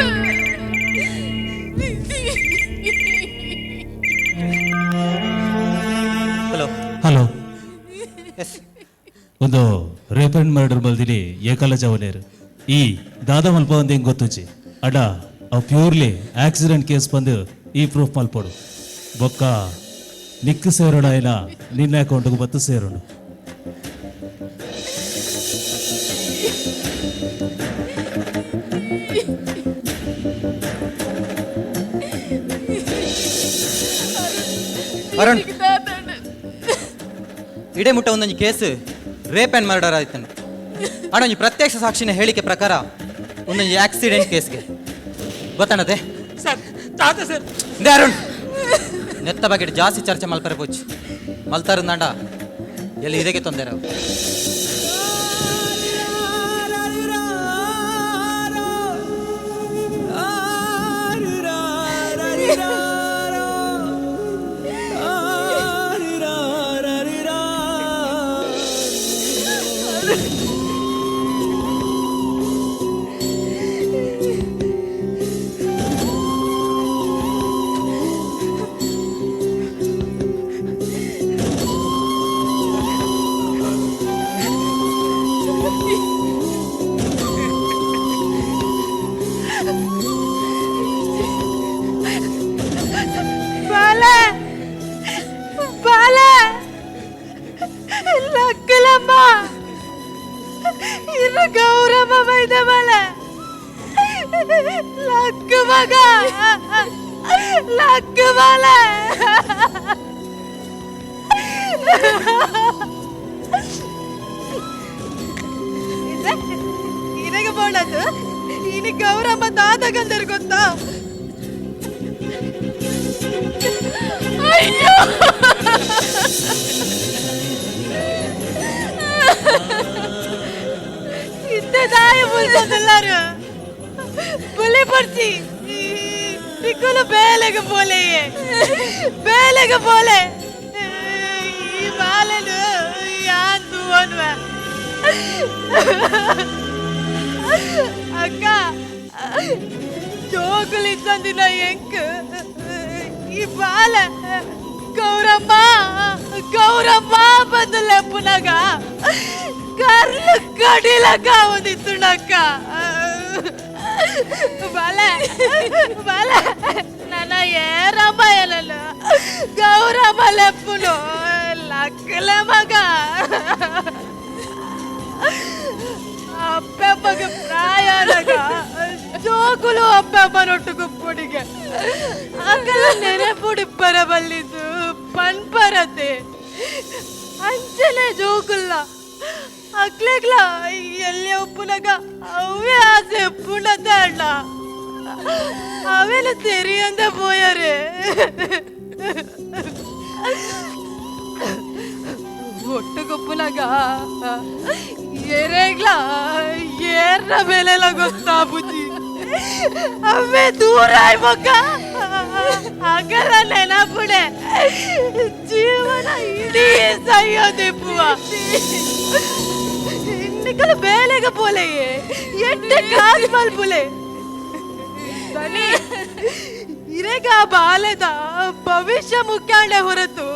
ಹಲೋ. ಹಲೋ. ಎಸ್. ಒಂದು ರೇಪ್ ಅಂಡ್ ಮರ್ಡರ್ ಮಲ್ದಿನಿ ಏಕಾಲ ಜವನೇರು ಈ ದಾದಾ ಮಲ್ಪ ಒಂದು ಹೆಂಗೆ ಗೊತ್ತುಚಿ ಅಡ ಅವು ಪ್ಯೂರ್ಲಿ ಆಕ್ಸಿಡೆಂಟ್ ಕೇಸ್ ಬಂದು ಈ ಪ್ರೂಫ್ ಮಲ್ಪೋಡು ಬೊಕ್ಕ ನಿಕ್ಕು ಸೇರೋಣ ಏನ ನಿನ್ನ ಅಕೌಂಟ್ಗೆ ಬತ್ತು ಸೇರೋಣ. ಅರುಣ್ ಇಡೇ ಮುಟ್ಟ ಒಂದೊಂದು ಕೇಸ್ ರೇಪ್ ಆ್ಯಂಡ್ ಮರ್ಡರ್ ಆಯ್ತಾನೆ. ಅಣ್ಣ ಪ್ರತ್ಯಕ್ಷ ಸಾಕ್ಷಿನ ಹೇಳಿಕೆ ಪ್ರಕಾರ ಒಂದೊಂದು ಆಕ್ಸಿಡೆಂಟ್ ಕೇಸ್ಗೆ ಗೊತ್ತಾಣದೆ. ಸರ್ ತಾತ ಸರ್. ಇಂದೇ ಅರುಣ್ ನೆತ್ತ ಬಗ್ಗೆ ಜಾಸ್ತಿ ಚರ್ಚೆ ಮಲ್ಪರೆ ಪೋಚ್ ಮಲ್ತಾರಂದಾಂಡ ಎಲ್ಲಿ ಇದಕ್ಕೆ ತೊಂದರೆ. ಬಾಲೆ ಬಾಲೆ ಲಕ್ಕಲಮ್ಮ ಇನ್ನು ಗೌರಮ್ಮ ಬೈದ ಬಾಲೆ ಲಕ್ಕ ಮಗ ಲಕ್ಕ ಬಾಲೆ. ಇರಗ ಬೋಳದು ಇನ್ನು ಗೌರಮ್ಮ ದಾದಗಂದರು ಗೊತ್ತಾ? ಅಯ್ಯೋ ಇಂತ ದಾಯ ಬುಲ್ತದಲ್ಲಾರು ಬುಲೆ ಪಡ್ಚಿ ನಿಕ್ಕಲು ಬೇಲೆಗೆ ಬೋಲೆಯೇ ಬೇಲೆಗೆ ಬೋಲೆ ಈ ಬಾಲನು ಅಕ್ಕ ಜೋಕುಲಿತ್ತಂದಿನ ಎಂಕ್ ಈ ಬಾಲ ಗೌರಮ್ಮ ಗೌರಮ್ಮ ಬಂದು ಲೆಪ್ಪುನಾಗ ಕರ್ಲು ಕಡಿಲಕ್ಕ ಒಂದಿತ್ತುಣಕ್ಕ. ಬಾಲೆ ಬಾಲೆ ನನ್ನ ಏರಮ್ಮ ಏನಲ್ಲ ಗೌರಮ್ಮ ಲೆಪ್ಪುನು ಲಕ್ಕಲೆ ಮಗ. ಅಪ್ಪಮ್ಮಗ ಪ್ರಾಯನಗ ಜೋಕುಲು ಅಪ್ಪಮ್ಮನೊಟ್ಟು ಗುಪ್ಪುಡಿಗೆ ಅಕಲ ನೆನೆಪುಡಿ ಬರಬಲ್ಲಿದ್ದು ಪನ್ಪರತೆ ಅಂಚನೆ ಜೋಕುಲ್ಲ ಅಕ್ಲೆಗ್ಲ ಎಲ್ಲಿ ಒಪ್ಪುನಗ ಅವೇ ಆಸೆ ಉಪ್ಪುಣತೆ ಅಣ್ಣ ಅವೆಲ್ಲ ತೆರಿಯಂದ ಪೋಯರೆ. ಒಟ್ಟುಗೊಪ್ಪುನಗ ಎರೆಗ್ಲ ಏರ್ನ ಮೇಲೆಲ್ಲ ಗೊತ್ತಾ ಬುದ್ಧಿ ಅವೇ ದೂರ ಆಯ್ಬೊಕ್ಕ ಅಗಲ ನೆನಪುಡೆ ಜೀವನ ಇಡೀ ಸೈಯೋದಿಪ್ಪುವ. ನಿಕಲ ಬೇಲೆಗ ಪೋಲೆಯೇ ಎಡ್ಡೆ ಕಾಸ್ ಮಲ್ಪುಲೆ ದನಿ ಇರೆಗ ಬಾಲೆದ ಭವಿಷ್ಯ ಮುಖ್ಯಾಂಡೆ ಹೊರತು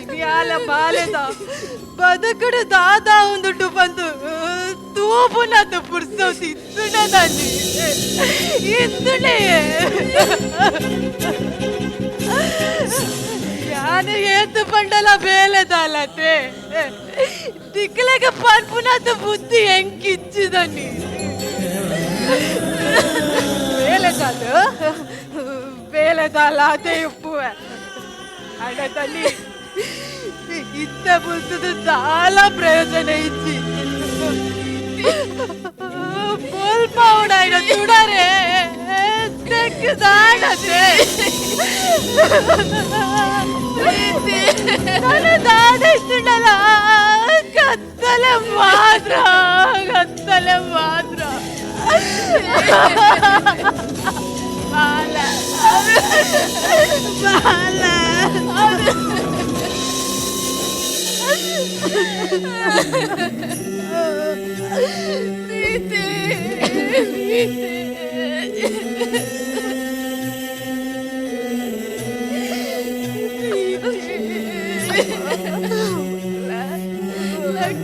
ಇನ್ಯಾಲ ಬಾಲೆದ ಬದುಕುಡು ದಾದಾ ಒಂದುಂಟು ಬಂದು ತೂಪುನದು ಪುರ್ಸೋತಿ ಇತ್ತುಣದಲ್ಲಿ ಇತ್ತುಣೆ ಯಾನು ಏತು ಬಂಡಲ ಬೇಲೆದಾಲತೆ ದಿಕ್ಕಲೆಗ ಪನ್ಪುನದು ಬುದ್ಧಿ ಹೆಂಗಿಚ್ಚಿದನಿ ಬೇಲೆದಾಲು ಬೇಲೆದಾಲ ಅದೇ ಉಪ್ಪುವೆ ಅಡದಲ್ಲಿ ಇತ್ತ ಬುದ್ಧದ ದಾಲ ಪ್ರಯೋಜನ ಇಚ್ಚಿ ಬೋಲ್ಪಾವುಡಾಯ್ನ ತುಡರೆ ತೆಗ್ದಾಡತೆ ನನ್ನ ದಾದ ಇತ್ತುಂಡಲ ಕತ್ತಲೆ ಮಾತ್ರ ಕತ್ತಲೆ ಮಾತ್ರ. ಬಾಲ ಬಾಲ ಪ್ರೀತಿ ಪ್ರೀತಿ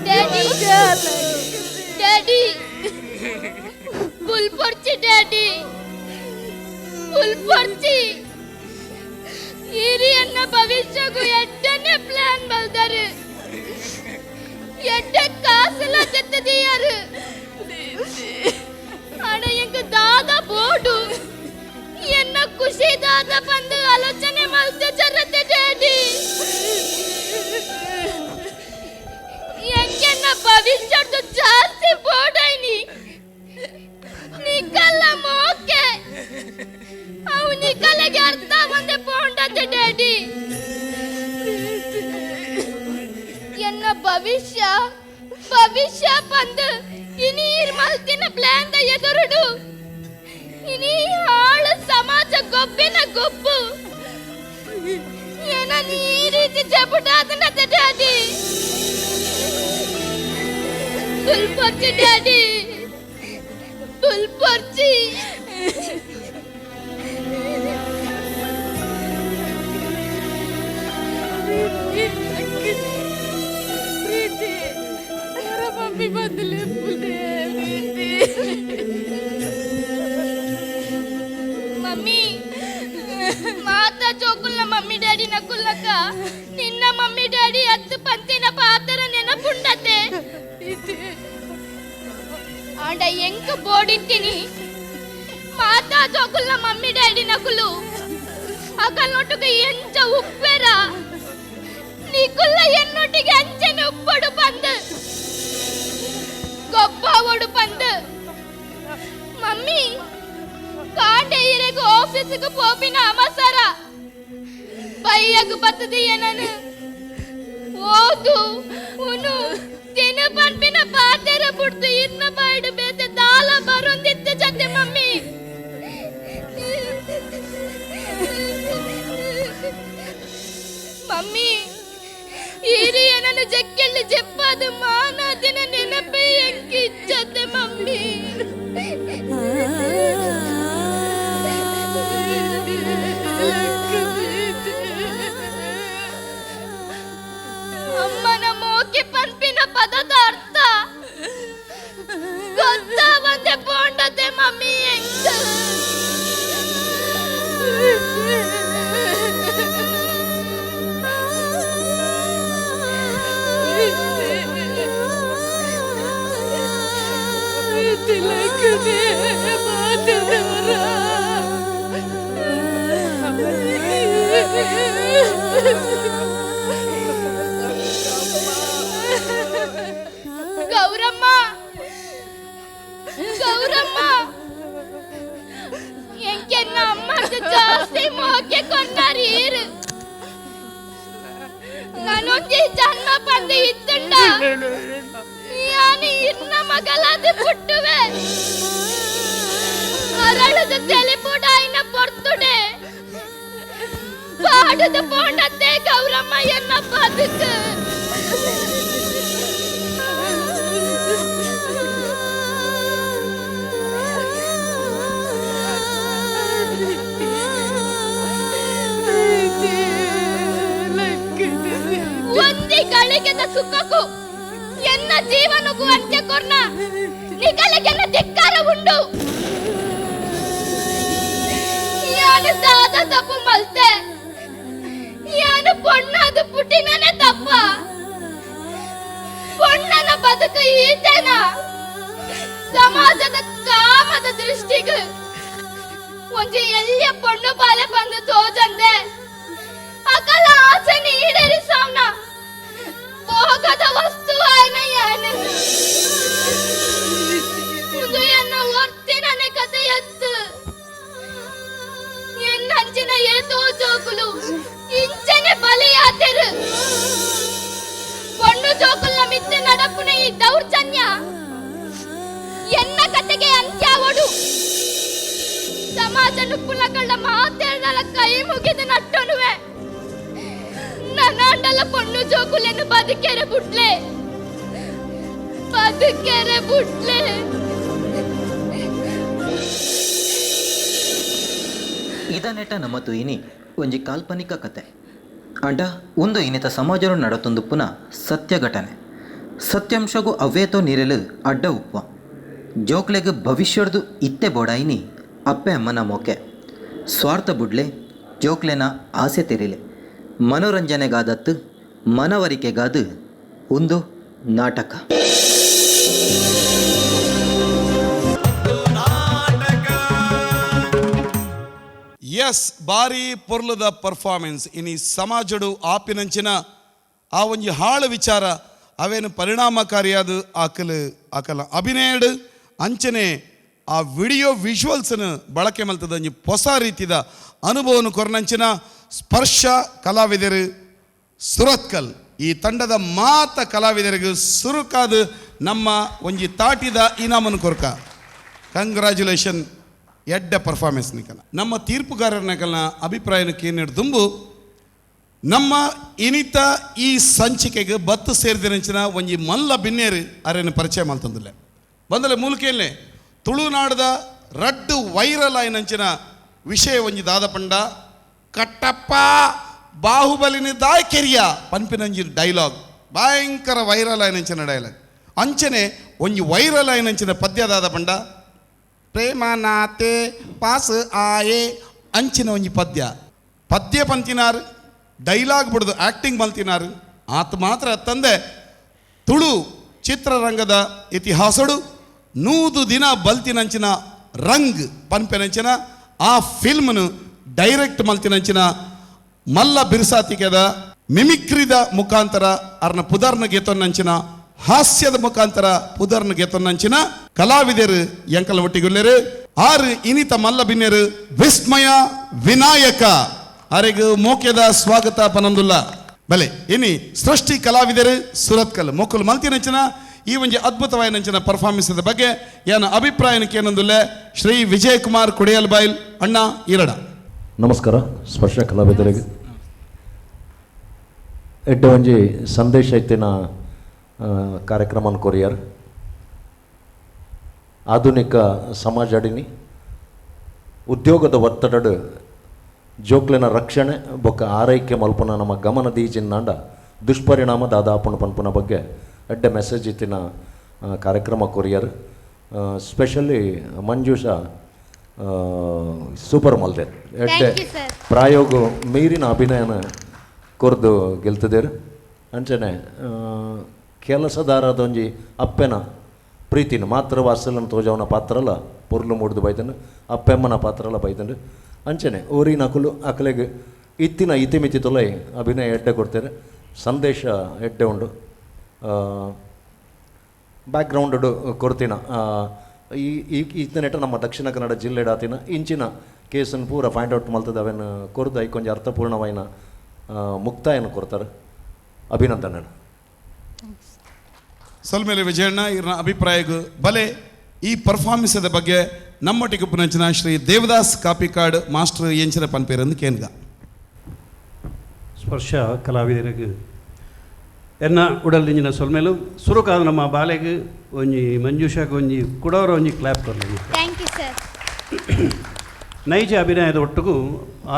ಡ್ಯಾಡಿ ಡ್ಯಾಡಿ ಬುಲ್ಪೊರ್ಚಿ ಡ್ಯಾಡಿ ಬುಲ್ಪೊರ್ಚಿ ಹಿರಿಯನ್ನ ಭವಿಷ್ಯಗೂ ಎಡ್ಡನೆ ಪ್ಲಾನ್ ಬಲ್ದಾರು ಎಡ್ಡೆ ಕಾಸೆಲ್ಲ ತೆತ್ತದಿಯಾರು. ಆಡ ಎಂಕ ದಾದ ಬೋಡು ಎನ್ನ ಖುಷಿ ದಾದ ಬಂದು ಆಲೋಚನೆ ಮಲ್ತೆ ಜರತೆ ಡ್ಯಾಡಿ. ಎಂಕೆನ್ನ ಭವಿಷ್ಯದ ಜಾಸ್ತಿ ಬೋಡೈನಿ ನಿಕಲ್ಲ ಮೋಕೆ ಅವು ನಿಕಲೆಗೆ ಅರ್ಥ ಬಂದೆ ಪೋಂಡತೆ ಡ್ಯಾಡಿ. ಎನ್ನ ಭವಿಷ್ಯ ಭವಿಷ್ಯ ಬಂದು ಇನಿ ಮಲ್ತಿನ ಪ್ಲಾನ್ the ಎದುರುಡು ಇನಿ ಹಾಳು ಸಮಾಜ ಗೊಬ್ಬಿನ ಗೊಬ್ಬು ಏನ ಈ ರೀತಿ ಜಬುಟಾದನತೆ ಡ್ಯಾಡಿ. ಬುಲ್ಪೊರ್ಚಿ ಡ್ಯಾಡಿ ಬುಲ್ಪೊರ್ಚಿ. ಪ್ರೀತಿ ಅವರ ಮಮ್ಮಿ ಬಂದು ಲೆಪ್ಪುಲೆ ಪ್ರೀತಿ. ಮಮ್ಮಿ ಮಾತಾ ಜೋಕುಲ್ನ ಮಮ್ಮಿ ಡ್ಯಾಡಿ ನಕುಲ್ಲಕ ನಿನ್ನ ಮಮ್ಮಿ ಡ್ಯಾಡಿ ಹತ್ತು ಪಂತಿನ ಪಾತ್ರ ನೆನಪುಂಡತೆ. ಆಂಡ ಎಂಕ ಬೋಡಿತ್ತೀನಿ ಮಾತಾ ಜೋಕುಲ್ನ ಮಮ್ಮಿ ಡ್ಯಾಡಿ ನಕುಲು ಅಕಲ್ನೊಟ್ಟಿಗೆ ಎಂಚ ಉಪ್ಪೆರ ನಿಕುಲ್ಲ ಎನ್ನೊಟ್ಟಿಗೆ ಅಂಚನೆ ಉಪ್ಪಡು ಪಂದು ಗೊಬ್ಬ ಒಡು ಪಂದು. ಮಮ್ಮಿ ಕಾಂಡೆ ಇರೆಗು ಆಫೀಸಿಗೆ ಪೋಪಿನ ಅವಸರ ಬೈಯಗು ಬತ್ತದೀಯ ನಾನು ಓದು ಉನು ತಿನ ಪನ್ಪಿನ ಪಾತೆರ ಬುಡ್ದು ಇನ್ನ ಬಾಯ್ಡು ಬೇತೆ ದಾಲ ಬರೊಂದಿತ್ತು ಜೊತೆ ಮಮ್ಮಿ. ಮಮ್ಮಿ ಹಿರಿಯ ನನ್ನ ಜಕ್ಕೆಳ್ಳಿ ಜೆಪ್ಪಾದ ಮಾನ ದಿನ ನೆನಪೇ ಇಚ್ಚತೆ ಮಮ್ಮಿ. ಅಮ್ಮನ ಮೋಕೆ ಪನ್ಪಿನ ಪದದ ಅರ್ಥ ಗೊತ್ತಾ ಬಂದೆ ಪೋಂಡತೆ ಮಮ್ಮಿ ಎಂಕ. ತಿಲಕದೆ ಮಾತದವರ ಗೌರಮ್ಮ, ಗೌರಮ್ಮ, ಎಂಕೆನ್ನ ಅಮ್ಮರ್ದು ಜಾಸ್ತಿ ಮೋಕೆ ಕೊನ್ನಾರೀರು. ನಾನೊಂದು ಜನ್ಮ ಬಂದು ಇತ್ತಂಡ ಯಾನು ಇನ್ನ ಮಗಲಾದ ಪುಟ್ಟುವೆ. ಅರಳದ ತೆಲಿಪುಡಾಯಿನ ಪೊರ್ತುಡೆ ಪಾಡದ ಪೋಂಡತ್ತೆ ಗೌರಮ್ಮ ಎನ್ನ ಬದುಕು. ಒಂದೇ ಗಳಿಗೆದ ಸುಖಕ್ಕೂ ಎನ್ನ ಜೀವನಕ್ಕೂ ಅಂತ್ಯ ಕೊರ್ನ ನಿಗಲಿಗೆನ್ನ ಧಿಕ್ಕಾರ ಉಂಡು. ಯಾನು ದಾದ ತಪ್ಪು ಮಲ್ತೆ, ಯಾನು ಪೊಣ್ಣಾದ ಪುಟ್ಟಿನೇ ತಪ್ಪ. ಪೊಣ್ಣನ ಬದುಕು ಈತೇನ ಸಮಾಜದ ಕಾಮದ ದೃಷ್ಟಿಗೆ ಒಂಜಿ ಎಲ್ಲಿಯ ಪೊಣ್ಣು ಬಾಲೆ ಬಂದು ತೋಜಂದೆ ಅಕಲ ಆಸೆ ಈಡೇರಿಸವನ ಭೋಗದ ವಸ್ತು ಆಯ್ನ ಯಾನು. ಇದು ಎನ್ನ ಒರ್ತಿನನೆ ಕತೆ ಎತ್ತು. ಎನ್ನಂಚಿನ ಏತೋ ಜೋಕುಲು ಇಂಚನೆ ಬಲಿಯಾತೆರು. ಪೊಣ್ಣು ಜೋಕುಲ್ನ ಮಿತ್ತೆ ನಡಪುನ ಈ ದೌರ್ಜನ್ಯ ಎನ್ನ ಕತೆಗೆ ಅಂತ್ಯಾವಡು. ಸಮಾಜ ನುಪ್ಪುಲಕಳ್ಳ ಮಾತೇಳಲ ಕೈ ಮುಗಿದು ನಟ್ಟೊನುವೆ. ನನ್ನಾಂಡಲ ಪೊಣ್ಣು ಜೋಕುಲೆನ್ನು ಬದುಕೆರೆ ಬುಡ್ಲೆ, ಬದುಕೆರೆ ಬುಡ್ಲೆ. ಇದನೆಟ ನಮ್ಮ ತುಯಿನಿ ಒಂಜಿ ಕಾಲ್ಪನಿಕ ಕತೆ ಅಂಡ ಒಂದು ಇನಿತ ಸಮಾಜರು ನಡತೊಂದು ಪುನಃ ಸತ್ಯ ಘಟನೆ. ಸತ್ಯಾಂಶಗೂ ಅವ್ವೇತೋ ನೀರೆಲು ಅಡ್ಡ ಉಪ್ಪ ಜೋಕ್ಲೆಗ್ ಭವಿಷ್ಯರ್ದು ಇತ್ತೆ ಬೋಡಾಯಿನಿ ಅಪ್ಪೆ ಅಮ್ಮನ ಮೋಕೆ. ಸ್ವಾರ್ಥ ಬುಡ್ಲೆ ಜೋಕ್ಲೆನ ಆಸೆ ತೆರಿಲೆ ಮನೋರಂಜನೆಗಾದತ್ತು ಮನವರಿಕೆಗಾದು ಒಂದು ನಾಟಕ. ಎಸ್, ಬಾರಿ ಪೊರ್ಲದ ಪರ್ಫಾರ್ಮೆನ್ಸ್. ಇನಿ ಸಮಾಜಡು ಆಪಿನಂಚಿನ ಆ ಒಂಜಿ ಹಾಳು ವಿಚಾರ ಅವೇನು ಪರಿಣಾಮಕಾರಿಯಾದ ಆಕಲು ಆಕಲ ಅಭಿನಯಡು ಅಂಚನೆ ಆ ವಿಡಿಯೋ ವಿಜುವಲ್ಸ್ನ ಬಳಕೆ ಮಲ್ತದ ಒಂಜಿ ಹೊಸ ರೀತಿದ ಅನುಭವನು ಕೊರ್ನಂಚಿನ ಸ್ಪರ್ಶ ಕಲಾವಿದರು ಸುರತ್ಕಲ್ ಈ ತಂಡದ ಮಾತ ಕಲಾವಿದರಿಗೆ ಸುರುಕಾದ ನಮ್ಮ ಒಂಜಿ ತಾಟಿದ ಇನಾಮನು ಕೊರ್ಕ. Congratulation, ಎಡ್ಡ performance ನಿಕಲ. ನಮ್ಮ ತೀರ್ಪುಗಾರರ ಅಭಿಪ್ರಾಯನ ಕೇನಿಡ್ ದುಂಬು ನಮ್ಮ ಇನಿತ ಈ ಸಂಚಿಕೆಗೆ ಬತ್ತು ಸೇರಿದಿನಂಚಿನ ಒಂಜಿ ಮಲ್ಲ ಬಿನ್ನೇರು ಅರೇನು ಪರಿಚಯ ಮಲ್ತಂದಿಲ್ಲ ಬಂದಲೆ ಮೂಲಕೆಯಲ್ಲೇ ತುಳುನಾಡದ ರಡ್ಡು ವೈರಲ್ ಆಯ್ನಂಚಿನ ವಿಷಯ ಒಂಜಿ ದಾದಪಂಡ ಕಟ್ಟಪ್ಪ ಬಾಹುಬಲಿನ ದಾಯ್ ಕೆರಿಯ ಪನ್ಪಿನಂಜಿ ಡೈಲಾಗ್ ಭಯಂಕರ ವೈರಲ್ ಆಯ್ನಂಚಿನ ಡೈಲಾಗ್. ಅಂಚನೆ ಒಂಜಿ ವೈರಲ್ ಆಯ್ನಂಚಿನ ಪದ್ಯ ದಾದಪಂಡ ಪ್ರೇಮನಾತೆ ಪಾಸ್ ಆಯೆ ಅಂಚಿನ ಒಂಜಿ ಪದ್ಯ. ಪದ್ಯ ಪಂತಿನಾರು ಡೈಲಾಗ್ ಬಿಡ್ದು ಆ್ಯಕ್ಟಿಂಗ್ ಮಲ್ತಿನಾರು ಆತ ಮಾತ್ರ ತಂದೆ ತುಳು ಚಿತ್ರರಂಗದ ಇತಿಹಾಸಡು 100 ದಿನ ಬಲ್ತಿನಂಚಿನ ರಂಗ್ ಪನ್ಪೆನಂಚಿನ ಆ ಫಿಲ್ಮ್ನು ಡೈರೆಕ್ಟ್ ಮಲ್ತಿನಂಚಿನ ಮಲ್ಲ ಬಿರ್ಸಾತಿಕೆದ ಮಿಮಿಕ್ರಿದ ಮುಖಾಂತರ ಅರ್ನ ಪುದರ್ನ ಗೆತೊನ್ನಂಚಿನ ಹಾಸ್ಯದ ಮುಖಾಂತರ ಪುದರ್ನ ಗೆತೊನ್ನಂಚಿನ ಕಲಾವಿದರು ಎಂಕಲ ಒಟ್ಟಿಗುಲ್ಲೇರು ಆರು ಇನಿತ ಮಲ್ಲ ಬಿನ್ನೆರು ವಿಸ್ಮಯ ವಿನಾಯಕ ಅರೆಗು ಮೋಕೆದ ಸ್ವಾಗತ ಪನಂದುಲ್ಲ. ಬಲೆ ಇನಿ ಸೃಷ್ಟಿ ಕಲಾವಿದರು ಸುರತ್ಕಲ್ ಮೊಕ್ಕಲು ಮಲ್ತಿನಂಚಿನ ಈ ಒಂಜಿ ಅದ್ಭುತವಾಯಿನಂಚಿನ ಪರ್ಫಾರ್ಮೆನ್ಸ್ ಬಗ್ಗೆ ಏನ ಅಭಿಪ್ರಾಯನಕ್ಕೆ ಏನಂದುಲ್ಲೆ ಶ್ರೀ ವಿಜಯ್ ಕುಮಾರ್ ಕುಡಿಯಲ್ ಬಾಯ್ಲ್ ಅಣ್ಣ ಈರಡ. ನಮಸ್ಕಾರ ಸ್ಪರ್ಶ ಕಲಾವಿದರಿಗೆ. ಎಡ್ಡೆ ಒಂಜಿ ಸಂದೇಶ ಇತ್ತಿನ ಕಾರ್ಯಕ್ರಮ ಕೊರಿಯರ್ ಆಧುನಿಕ ಸಮಾಜಡಿನಿ ಉದ್ಯೋಗದ ಒತ್ತಡಡು ಜೋಕ್ಲೆನ ರಕ್ಷಣೆ ಬೊಕ್ಕ ಆರೈಕೆ ಮಲ್ಪುನ ನಮ್ಮ ಗಮನ ದೀಜಿನ್ನಾಂಡ ದುಷ್ಪರಿಣಾಮ ದಾದಾಪುಣ ಪನ್ಪುನ ಬಗ್ಗೆ ಎಡ್ಡೆ ಮೆಸೇಜ್ ಇತ್ತಿನ ಕಾರ್ಯಕ್ರಮ ಕೊರಿಯರ್. ಸ್ಪೆಷಲಿ ಮಂಜೂಷಾ ಸೂಪರ್ ಮಲ್ದೆ ಎಡ್ಡೆ ಪ್ರಾಯೋಗ ಮೀರಿನ ಅಭಿನಯನ ಕೊರ್ದು ಗೆಲ್ತದೇರು. ಅಂಚನೆ ಕೆಲಸದಾರದೊಂಜಿ ಅಪ್ಪೆನ ಪ್ರೀತಿನ ಮಾತ್ರ ವಾತ್ಸಲ್ಯನ ತೋಜವನ ಪಾತ್ರಲ ಪೊರ್ಲು ಮೂಡ್ದು ಬೈತಂಡು, ಅಪ್ಪೆಮ್ಮನ ಪಾತ್ರಲ ಬೈತಂಡು. ಅಂಚನೆ ಊರಿನ ಅಕುಲು ಅಕಲೆಗ್ ಇತ್ತಿನ ಇತಿಮಿತಿ ತೊಲೈ ಅಭಿನಯ ಎಡ್ಡೆ ಕೊಡ್ತಾರೆ, ಸಂದೇಶ ಎಡ್ಡೆ ಉಂಡು. ಬ್ಯಾಕ್ಗ್ರೌಂಡ್ ಕೊರ್ತಿನ ಈ ಇತ್ತನೆಟ ನಮ್ಮ ದಕ್ಷಿಣ ಕನ್ನಡ ಜಿಲ್ಲೆಡಾತಿನ ಇಂಚಿನ ಕೇಸನ್ನು ಪೂರ ಫೈಂಡ್ ಔಟ್ ಮಲ್ತದ ಅವೇನು ಕೊರ್ದು ಐಕೊಂಜಿ ಅರ್ಥಪೂರ್ಣವಾಯಿನ ಮುಕ್ತಾಯನ ಕೊರ್ತಾರೆ. ಅಭಿನಂದನೆ. ಸೊಲ್ಮೇಲೆ ವಿಜಯಣ್ಣ ಇವ್ರನ್ನ ಅಭಿಪ್ರಾಯಗೂ ಬಲೆ ಈ ಪರ್ಫಾರ್ಮೆನ್ಸದ ಬಗ್ಗೆ ನಮ್ಮೊಟ್ಟಿಗೆ ಪುನಂಚಿನ ಶ್ರೀ ದೇವದಾಸ್ ಕಾಪಿಕಾಡ್ ಮಾಸ್ಟರ್ ಎಂಚಿನ ಪನ್ಪೇರಂದು ಕೇನ್ಗ. ಸ್ಪರ್ಶ ಕಲಾವಿದರಿಗೆ ಎನ್ನ ಉಡಲ್ ಸೊಲ್ಮೇಲು ಸುರುಕಾದ ನಮ್ಮ ಬಾಲೆಗೆ ಒಂಜಿ ಮಂಜುಷಾಗೆ ಒಂಜಿ ಕುಡೋರ ಒಂಜಿ ಕ್ಲಾಪ್ ಕೊರಲಿ. Thank you sir. ನೈಜ ಅಭಿನಯದ ಒಟ್ಟಿಗೂ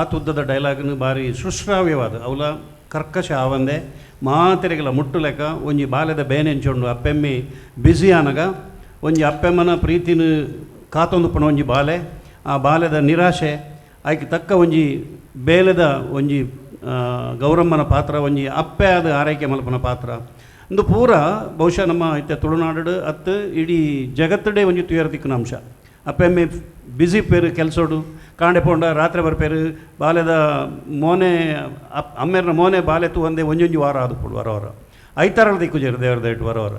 ಆತುದ್ದದ ಡೈಲಾಗ್ನು ಭಾರಿ ಸುಶ್ರಾವ್ಯವಾದ ಅವಲ ಕರ್ಕಶ ಆವಂದೆ ಮಾತೆರೆಗಳ ಮುಟ್ಟು ಲೆಕ್ಕ ಒಂಜಿ ಬಾಲೆದ ಬೇನೆಂಚೊಂಡು ಅಪ್ಪೆಮ್ಮಿ ಬ್ಯುಸಿ ಆನಗ ಒಂಜಿ ಅಪ್ಪೆಮ್ಮನ ಪ್ರೀತಿನ ಕಾತೊಂದು ಪಣ ಒಂಜಿ ಬಾಲೆ, ಆ ಬಾಲೆದ ನಿರಾಶೆ ಆಯ್ಕೆ ತಕ್ಕ ಒಂಜಿ ಬೇಲೆದ ಒಂಜಿ ಗೌರಮ್ಮನ ಪಾತ್ರ, ಒಂಜಿ ಅಪ್ಪೆ ಆದ ಆರೈಕೆ ಮಲ್ಪನ ಪಾತ್ರ ಒಂದು ಪೂರ ಬಹುಶಃ ನಮ್ಮ ಇತ್ತೆ ತುಳುನಾಡು ಅತ್ತು ಇಡೀ ಜಗತ್ತಡೆ ಒಂಜಿ ತುಯರ್ ದಿಕ್ಕಿನ ಅಂಶ. ಅಪ್ಪೆಮ್ಮೆ ಬ್ಯುಸಿ ಪೇರು ಕೆಲಸೋಡು ಕಾಂಡೆ ಪೋಂಡ ರಾತ್ರಿ ಬರ್ಪೇರು ಬಾಲೆದ ಮೋನೆ ಅಮ್ಮೇರ್ನ ಮೋನೆ ಬಾಲೆ ತೂ ಒಂದೇ ಒಂಜೊಂಜಿ ವಾರ ಆದುಪುಡು ವಾರ ವಾರ ಐತಾರಳ ದಿಕ್ಕು ಜೇರು ದೇವರ ದಯಟು ವಾರ ವಾರ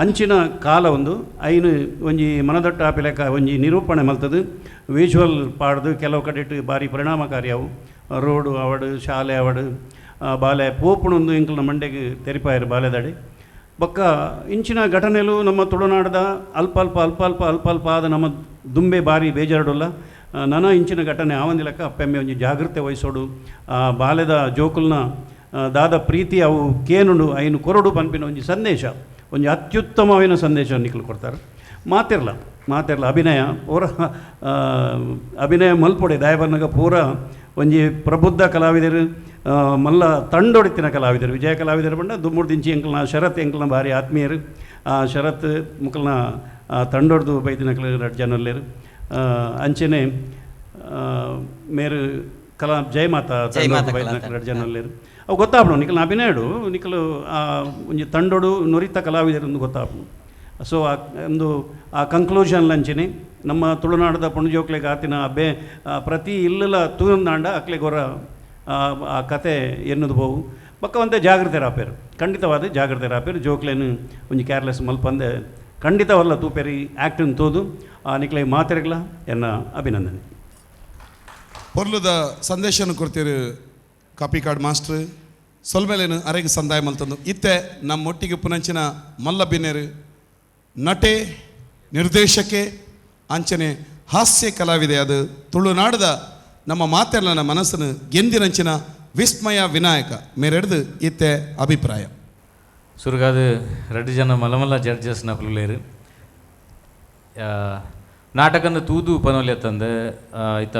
ಅಂಚಿನ ಕಾಲ ಒಂದು ಐನು ಒಂಜಿ ಮನದಟ್ಟ ಆಪಿಲೆಕ್ಕ ಒಂಜಿ ನಿರೂಪಣೆ ಮಲ್ತದು ವಿಜುವಲ್ ಪಾಡ್ದು ಕೆಲವು ಕಡೆ ಭಾರಿ ಪರಿಣಾಮಕಾರಿ ಅವು ರೋಡು ಅವಡು ಶಾಲೆ ಅವಡು ಬಾಲೆ ಪೋಪುಣೊಂದು ಇಂಕ್ಲನ ಮಂಡೆಗೆ ತೆರಿಪಾಯರು ಬಾಲೆದಡಿ ಬೊಕ್ಕ ಇಂಚಿನ ಘಟನೆಲು ನಮ್ಮ ತುಳುನಾಡದ ಅಲ್ಪ ಅಲ್ಪ ಅಲ್ಪ ಅಲ್ಪ ಅಲ್ಪ ಅಲ್ಪ ಆದ ನಮ್ಮ ದುಂಬೆ ಬಾರಿ ಬೇಜಾರುಡುಲ್ಲ. ನನ ಇಂಚಿನ ಘಟನೆ ಆವಂದಿಲಕ್ಕ ಅಪ್ಪೆಮ್ಮೆ ಒಂಜಿ ಜಾಗೃತೆ ವಹಿಸೋಡು, ಬಾಲೆದ ಜೋಕುಲ್ನ ದಾದ ಪ್ರೀತಿ ಅವು ಕೇನುಂಡು ಐನು ಕೊರಡು ಪನ್ಪಿನ ಒಂಜಿ ಸಂದೇಶ, ಒಂಜಿ ಅತ್ಯುತ್ತಮವಾದ ಸಂದೇಶ ನಿಕ್ಲು ಕೊಡ್ತಾರೆ. ಮಾತಿರ್ಲ ಮಾತಿರ್ಲ ಅಭಿನಯ ಪೂರ ಅಭಿನಯ ಮಲ್ಪೊಡೆ ದಯಬನ್ನಗ ಪೂರ ಒಂಜಿ ಪ್ರಬುದ್ಧ ಕಲಾವಿದರು ಮಲ್ಲ ತಂಡೊಡಿತಿನ ಕಲಾವಿದರು ವಿಜಯ ಕಲಾವಿದರು ಬಂಡ ದುಮ್ಮುಡ್ದಿಂಚಿ ದಿಂಚಿ ಎಂಕಲ್ನ ಶರತ್ ಎಂಕಲ್ನ ಭಾರಿ ಆತ್ಮೀಯರು. ಆ ಶರತ್ ಮುಕಲ್ನ ತಂಡೊಡ್ದು ಬೈದಿನ ರಡ್ಡು ಜನಲ್ಲೇರು. ಅಂಚೆನೆ ಮೇರು ಕಲಾ ಜಯಮಾತಾ ತಂಡೊಡ್ದು ಬೈದಿನ ರಡ್ಡು ಜನಲ್ಲೇರು. ಅವು ಗೊತ್ತಾಪಡು ನಿಕಲ್ನ ಅಭಿನಯಡು ನಿಕಲು ಒಂಜಿ ತಂಡೊಡು ನುರಿತ ಕಲಾವಿದರು ಗೊತ್ತಾಪಡು. ಸೊ ಆ ಒಂದು ಆ ಕಂಕ್ಲೂಷನ್ ಲಂಚಿನಿ ನಮ್ಮ ತುಳುನಾಡದ ಪುಣಜೋಕ್ಲೆಗ್ ಆತಿನ ಬೇ ಪ್ರತಿ ಇಲ್ಲಲ ತೂಂದಾಂಡ ಅಕ್ಲೆಗೊರ ಆ ಕತೆ ಎನ್ನುದು ಬೋವು ಬೊಕ್ಕ ಒಂತೆ ಜಾಗೃತೆ ರಾಪೇರು, ಖಂಡಿತವಾದ ಜಾಗೃತೆ ರಾಪೇರು. ಜೋಕ್ಲೇನು ಒಂಜಿ ಕೇರ್ಲೆಸ್ ಮಲ್ಪಂದೆ ಖಂಡಿತವಲ್ಲ ತೂಪೇರಿ ಆ್ಯಕ್ಟಿನ್ ತೋದು ಆ ನಿಕ್ಲೆ ಮಾತೆರೆಗ್ಲ ಎನ್ನ ಅಭಿನಂದನೆ. ಪೊರ್ಲುದ ಸಂದೇಶನ ಕೊಡ್ತೀರಿ ಕಾಪಿಕಾಡ್ ಮಾಸ್ಟ್ರ್. ಸೊಲ್ಮೇಲೇನು ಅರೆಗೆ ಸಂದಾಯ ಮಲ್ತಂದು ಇತ್ತೆ ನಮ್ಮೊಟ್ಟಿಗೆ ಪುನಂಚಿನ ಮಲ್ಲ ಬಿನ್ನೆರು ನಟೆ ನಿರ್ದೇಶಕೆ ಅಂಚನೆ ಹಾಸ್ಯ ಕಲಾವಿದೆ ಅದು ತುಳುನಾಡದ ನಮ್ಮ ಮಾತೆಲ್ಲನ ಮನಸ್ಸನ್ನು ಗೆಂದಿನಂಚಿನ ವಿಸ್ಮಯ ವಿನಾಯಕ ಮೇರೆಡ್ದು ಇತ್ತೆ ಅಭಿಪ್ರಾಯ. ಸುರುಗಾದ ರಡ್ಡು ಜನ ಮಲಮಲ್ಲ ಜಡ್ಜಸ್ ನಕುಲೇರು ನಾಟಕನ ತೂದು ಪನೊಲ್ಯತ್ತಂದೆ ಐತ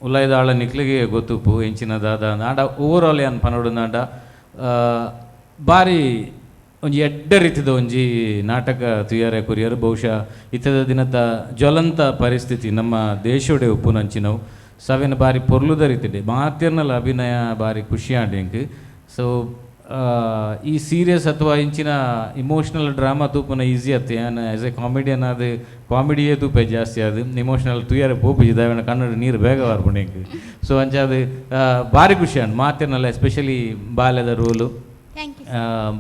ಉಲ್ಲೈದಾಳ ನಿಕ್ಲಿಗೆ ಗೊತ್ತುಪ್ಪು ಎಂಚಿನ ದಾದ ನಾಡ ಓವರ್ ಆಲ್ ಏನ್ ಪನೋಡು ನಾಡ ಬಾರಿ ಒಂಜಿ ಎಡ್ಡೆ ರೀತಿದ ಒಂಜಿ ನಾಟಕ ತುಯಾರೆ ಕೊರಿಯರು. ಬಹುಶಃ ಇತ್ತದ ದಿನದ ಜ್ವಲಂತ ಪರಿಸ್ಥಿತಿ ನಮ್ಮ ದೇಶೋಡೆ ಉಪ್ಪುನಂಚಿನವು ಸವಿನ ಬಾರಿ ಪೊರ್ಲುದ ರೀತಿಡೆ ಮಾತಿರ್ನಲ ಅಭಿನಯ ಬಾರಿ ಖುಷಿಯಾಂಡ್ ಎಂಕ್. ಸೊ ಈ ಸೀರಿಯಸ್ ಅಥವಾ ಇಂಚಿನ ಇಮೋಷ್ನಲ್ ಡ್ರಾಮಾ ತೂಪುನ ಈಸಿ ಅತ್ತೆ. ಯಾನ್ as A comedian ಅದು ಕಾಮಿಡಿಯೇ ತೂಪೆ ಜಾಸ್ತಿ, ಅದು ಇಮೋಷ್ನಲ್ ತುಯರೆ ಪೋಪುಜಿ ದಾವಣ ಕನ್ನಡ ನೀರು ಬೇಗ ಬರ್ಪುಂಡು ಎಂಕ್. ಸೊ ಅಂಚ ಅದು ಬಾರಿ ಖುಷಿ ಆಂಡ್ ಮಾತಿರ್ನಲ್ಲ ಎಸ್ಪೆಷಲಿ ಬಾಲ್ಯದ ರೋಲು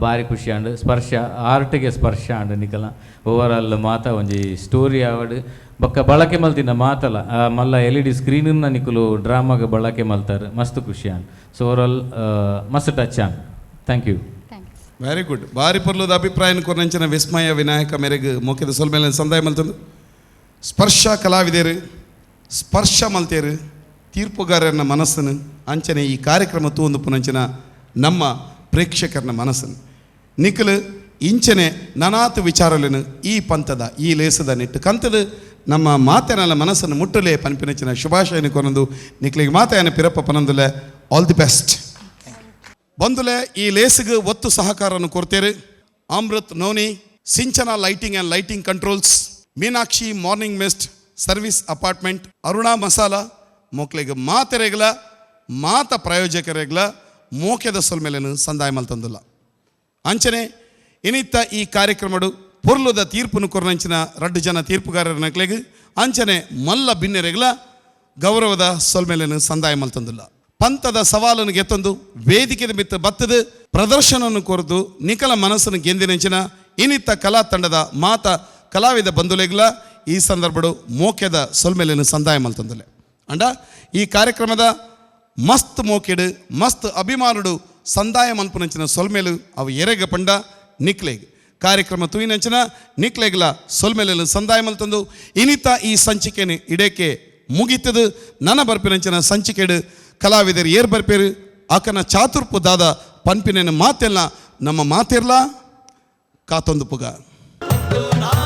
ಬಾರಿ ಖುಷಿ ಆಂಡ್. ಸ್ಪರ್ಶ ಆರ್ಟ್ಗೆ ಸ್ಪರ್ಶ ಆಂಡ್ ನಿಕಲ ಓವರ್ ಆಲ್ ಮಾತ ಒಂಜಿ ಸ್ಟೋರಿ ಆವಡ್ ಬೊಕ್ಕ ಬಳಕೆ ಮಲ್ತಿನ ಮಾತಲ ಮಲ್ಲ L E D ಸ್ಕ್ರೀನನ್ನ ನಿಕುಲು ಡ್ರಾಮಾಗ ಬಳಕೆ ಮಲ್ತಾರೆ ಮಸ್ತ್ ಖುಷಿ and. So over all ಮಸ್ತ್ touch and. Thank you. Very good. ಬಾರಿ ಪೊರ್ಲುದ ಅಭಿಪ್ರಾಯನ ಕೊರ್ನಂಚಿನ ವಿಸ್ಮಯ ವಿನಾಯಕ ಮೇರೆಗೆ ಮೋಕೆದ ಸೊಲ್ಮೇಲೆ ಸಂದಾಯ ಮಲ್ತಂದು. ಸ್ಪರ್ಶ ಕಲಾವಿದರು ಸ್ಪರ್ಶ ಮಲ್ತೇರು ತೀರ್ಪುಗಾರನ ಮನಸ್ಸನ್ನು ಅಂಚನೆ ಈ ಕಾರ್ಯಕ್ರಮ ತೂಂದು ಪುನಂಚಿನ ನಮ್ಮ ಪ್ರೇಕ್ಷಕರನ ಮನಸ್ಸನ್ನು ನಿಖಲು ಇಂಚನೆ ನನಾತ್ ವಿಚಾರಲೆನು ಈ ಪಂಥದ ಈ ಲೇಸದ ನೆಟ್ಟು ಕಂತದ ನಮ್ಮ ಮಾತೆನಲ್ಲ ಮನಸ್ಸನ್ನು ಮುಟ್ಟಲೆ ಪನ್ಪಿನಚಿನ ಶುಭಾಶಯನ ಕೊನೊಂದು ನಿಕ್ಲಿಗೆ ಮಾತೆಯನ ಪಿರಪ್ಪ ಪನೊಂದುಲೆ ಆಲ್ the best. ಬಂದುಲೆ ಈ ಲೇಸಿಗೆ ಒತ್ತು ಸಹಕಾರವನ್ನು ಕೊಡ್ತೇವೆ Amrit noni, Sinchana lighting and lighting controls, Meenakshi morning mist service apartment, Aruna masala ಮೋಕ್ಲೆಗ್ ಮಾತೆರೆಗ್ಲ ಮಾತ ಪ್ರಾಯೋಜಕರೆಗ್ಲ ಮೋಕೆದ ಸೊಲ್ಮೆಲೆನು ಸಂದಾಯ ಮಲ್ತಂದುಲ್ಲ. ಅಂಚನೆ ಇನಿತ್ತ ಈ ಕಾರ್ಯಕ್ರಮಡು ಪೊರ್ಲುದ ತೀರ್ಪುನು ಕೊರ್ನಂಚಿನ ರಡ್ಡು ಜನ ತೀರ್ಪುಗಾರರ ನಕ್ಲೆಗ್ ಅಂಚನೆ ಮಲ್ಲ ಬಿನ್ನೆರೆಗ್ಲ ಗೌರವದ ಸೊಲ್ಮೆಲೆನು ಸಂದಾಯ ಮಲ್ತಂದುಲ್ಲ. ಪಂಥದ ಸವಾಲನ್ನು ಗೆತ್ತೊಂದು ವೇದಿಕೆದ ಮಿತ್ತ ಬತ್ತದು ಪ್ರದರ್ಶನವನ್ನು ಕೊರದು ನಿಕಲ ಮನಸ್ಸನ್ನು ಗೆಂದಿನಂಚಿನ ಇನ್ನಿತ್ತ ಕಲಾ ತಂಡದ ಮಾತ ಕಲಾವಿದ ಬಂಧುಲೆಗ್ಲ ಈ ಸಂದರ್ಭಡು ಮೋಕೆದ ಸೊಲ್ಮೆಲೆನು ಸಂದಾಯ ಮಲ್ತಂದುಲೆ. ಅಂಡ ಈ ಕಾರ್ಯಕ್ರಮದ ಮಸ್ತ್ ಮೋಕೆಡು ಮಸ್ತ್ ಅಭಿಮಾನುಡು ಸಂದಾಯ ಮನ್ಪುನಂಚಿನ ಸೊಲ್ಮೆಲು ಅವು ಎರೆಗ ಪಂಡ ನಿಕ್ಲೆಗ್ ಕಾರ್ಯಕ್ರಮ ತೂಯಿನಂಚಿನ ನಿಕ್ಲೆಗ್ಲ ಸೊಲ್ಮೆಲೆನು ಸಂದಾಯ ಮಲ್ತಂದು ಇನಿತ ಈ ಸಂಚಿಕೆನು ಇಡೇಕೆ ಮುಗಿತದು. ನನ ಬರ್ಪಿನಂಚಿನ ಸಂಚಿಕೆಡು ಕಲಾವಿದರು ಏರ್ ಬರ್ಪೇರು ಆಕನ ಚಾತುರ್ಪು ದಾದ ಪನ್ಪಿನ ಮಾತೆಲ್ಲ ನಮ್ಮ ಮಾತಿರ್ಲ ಕಾತೊಂದು ಪುಗ. ನಾಟಕ.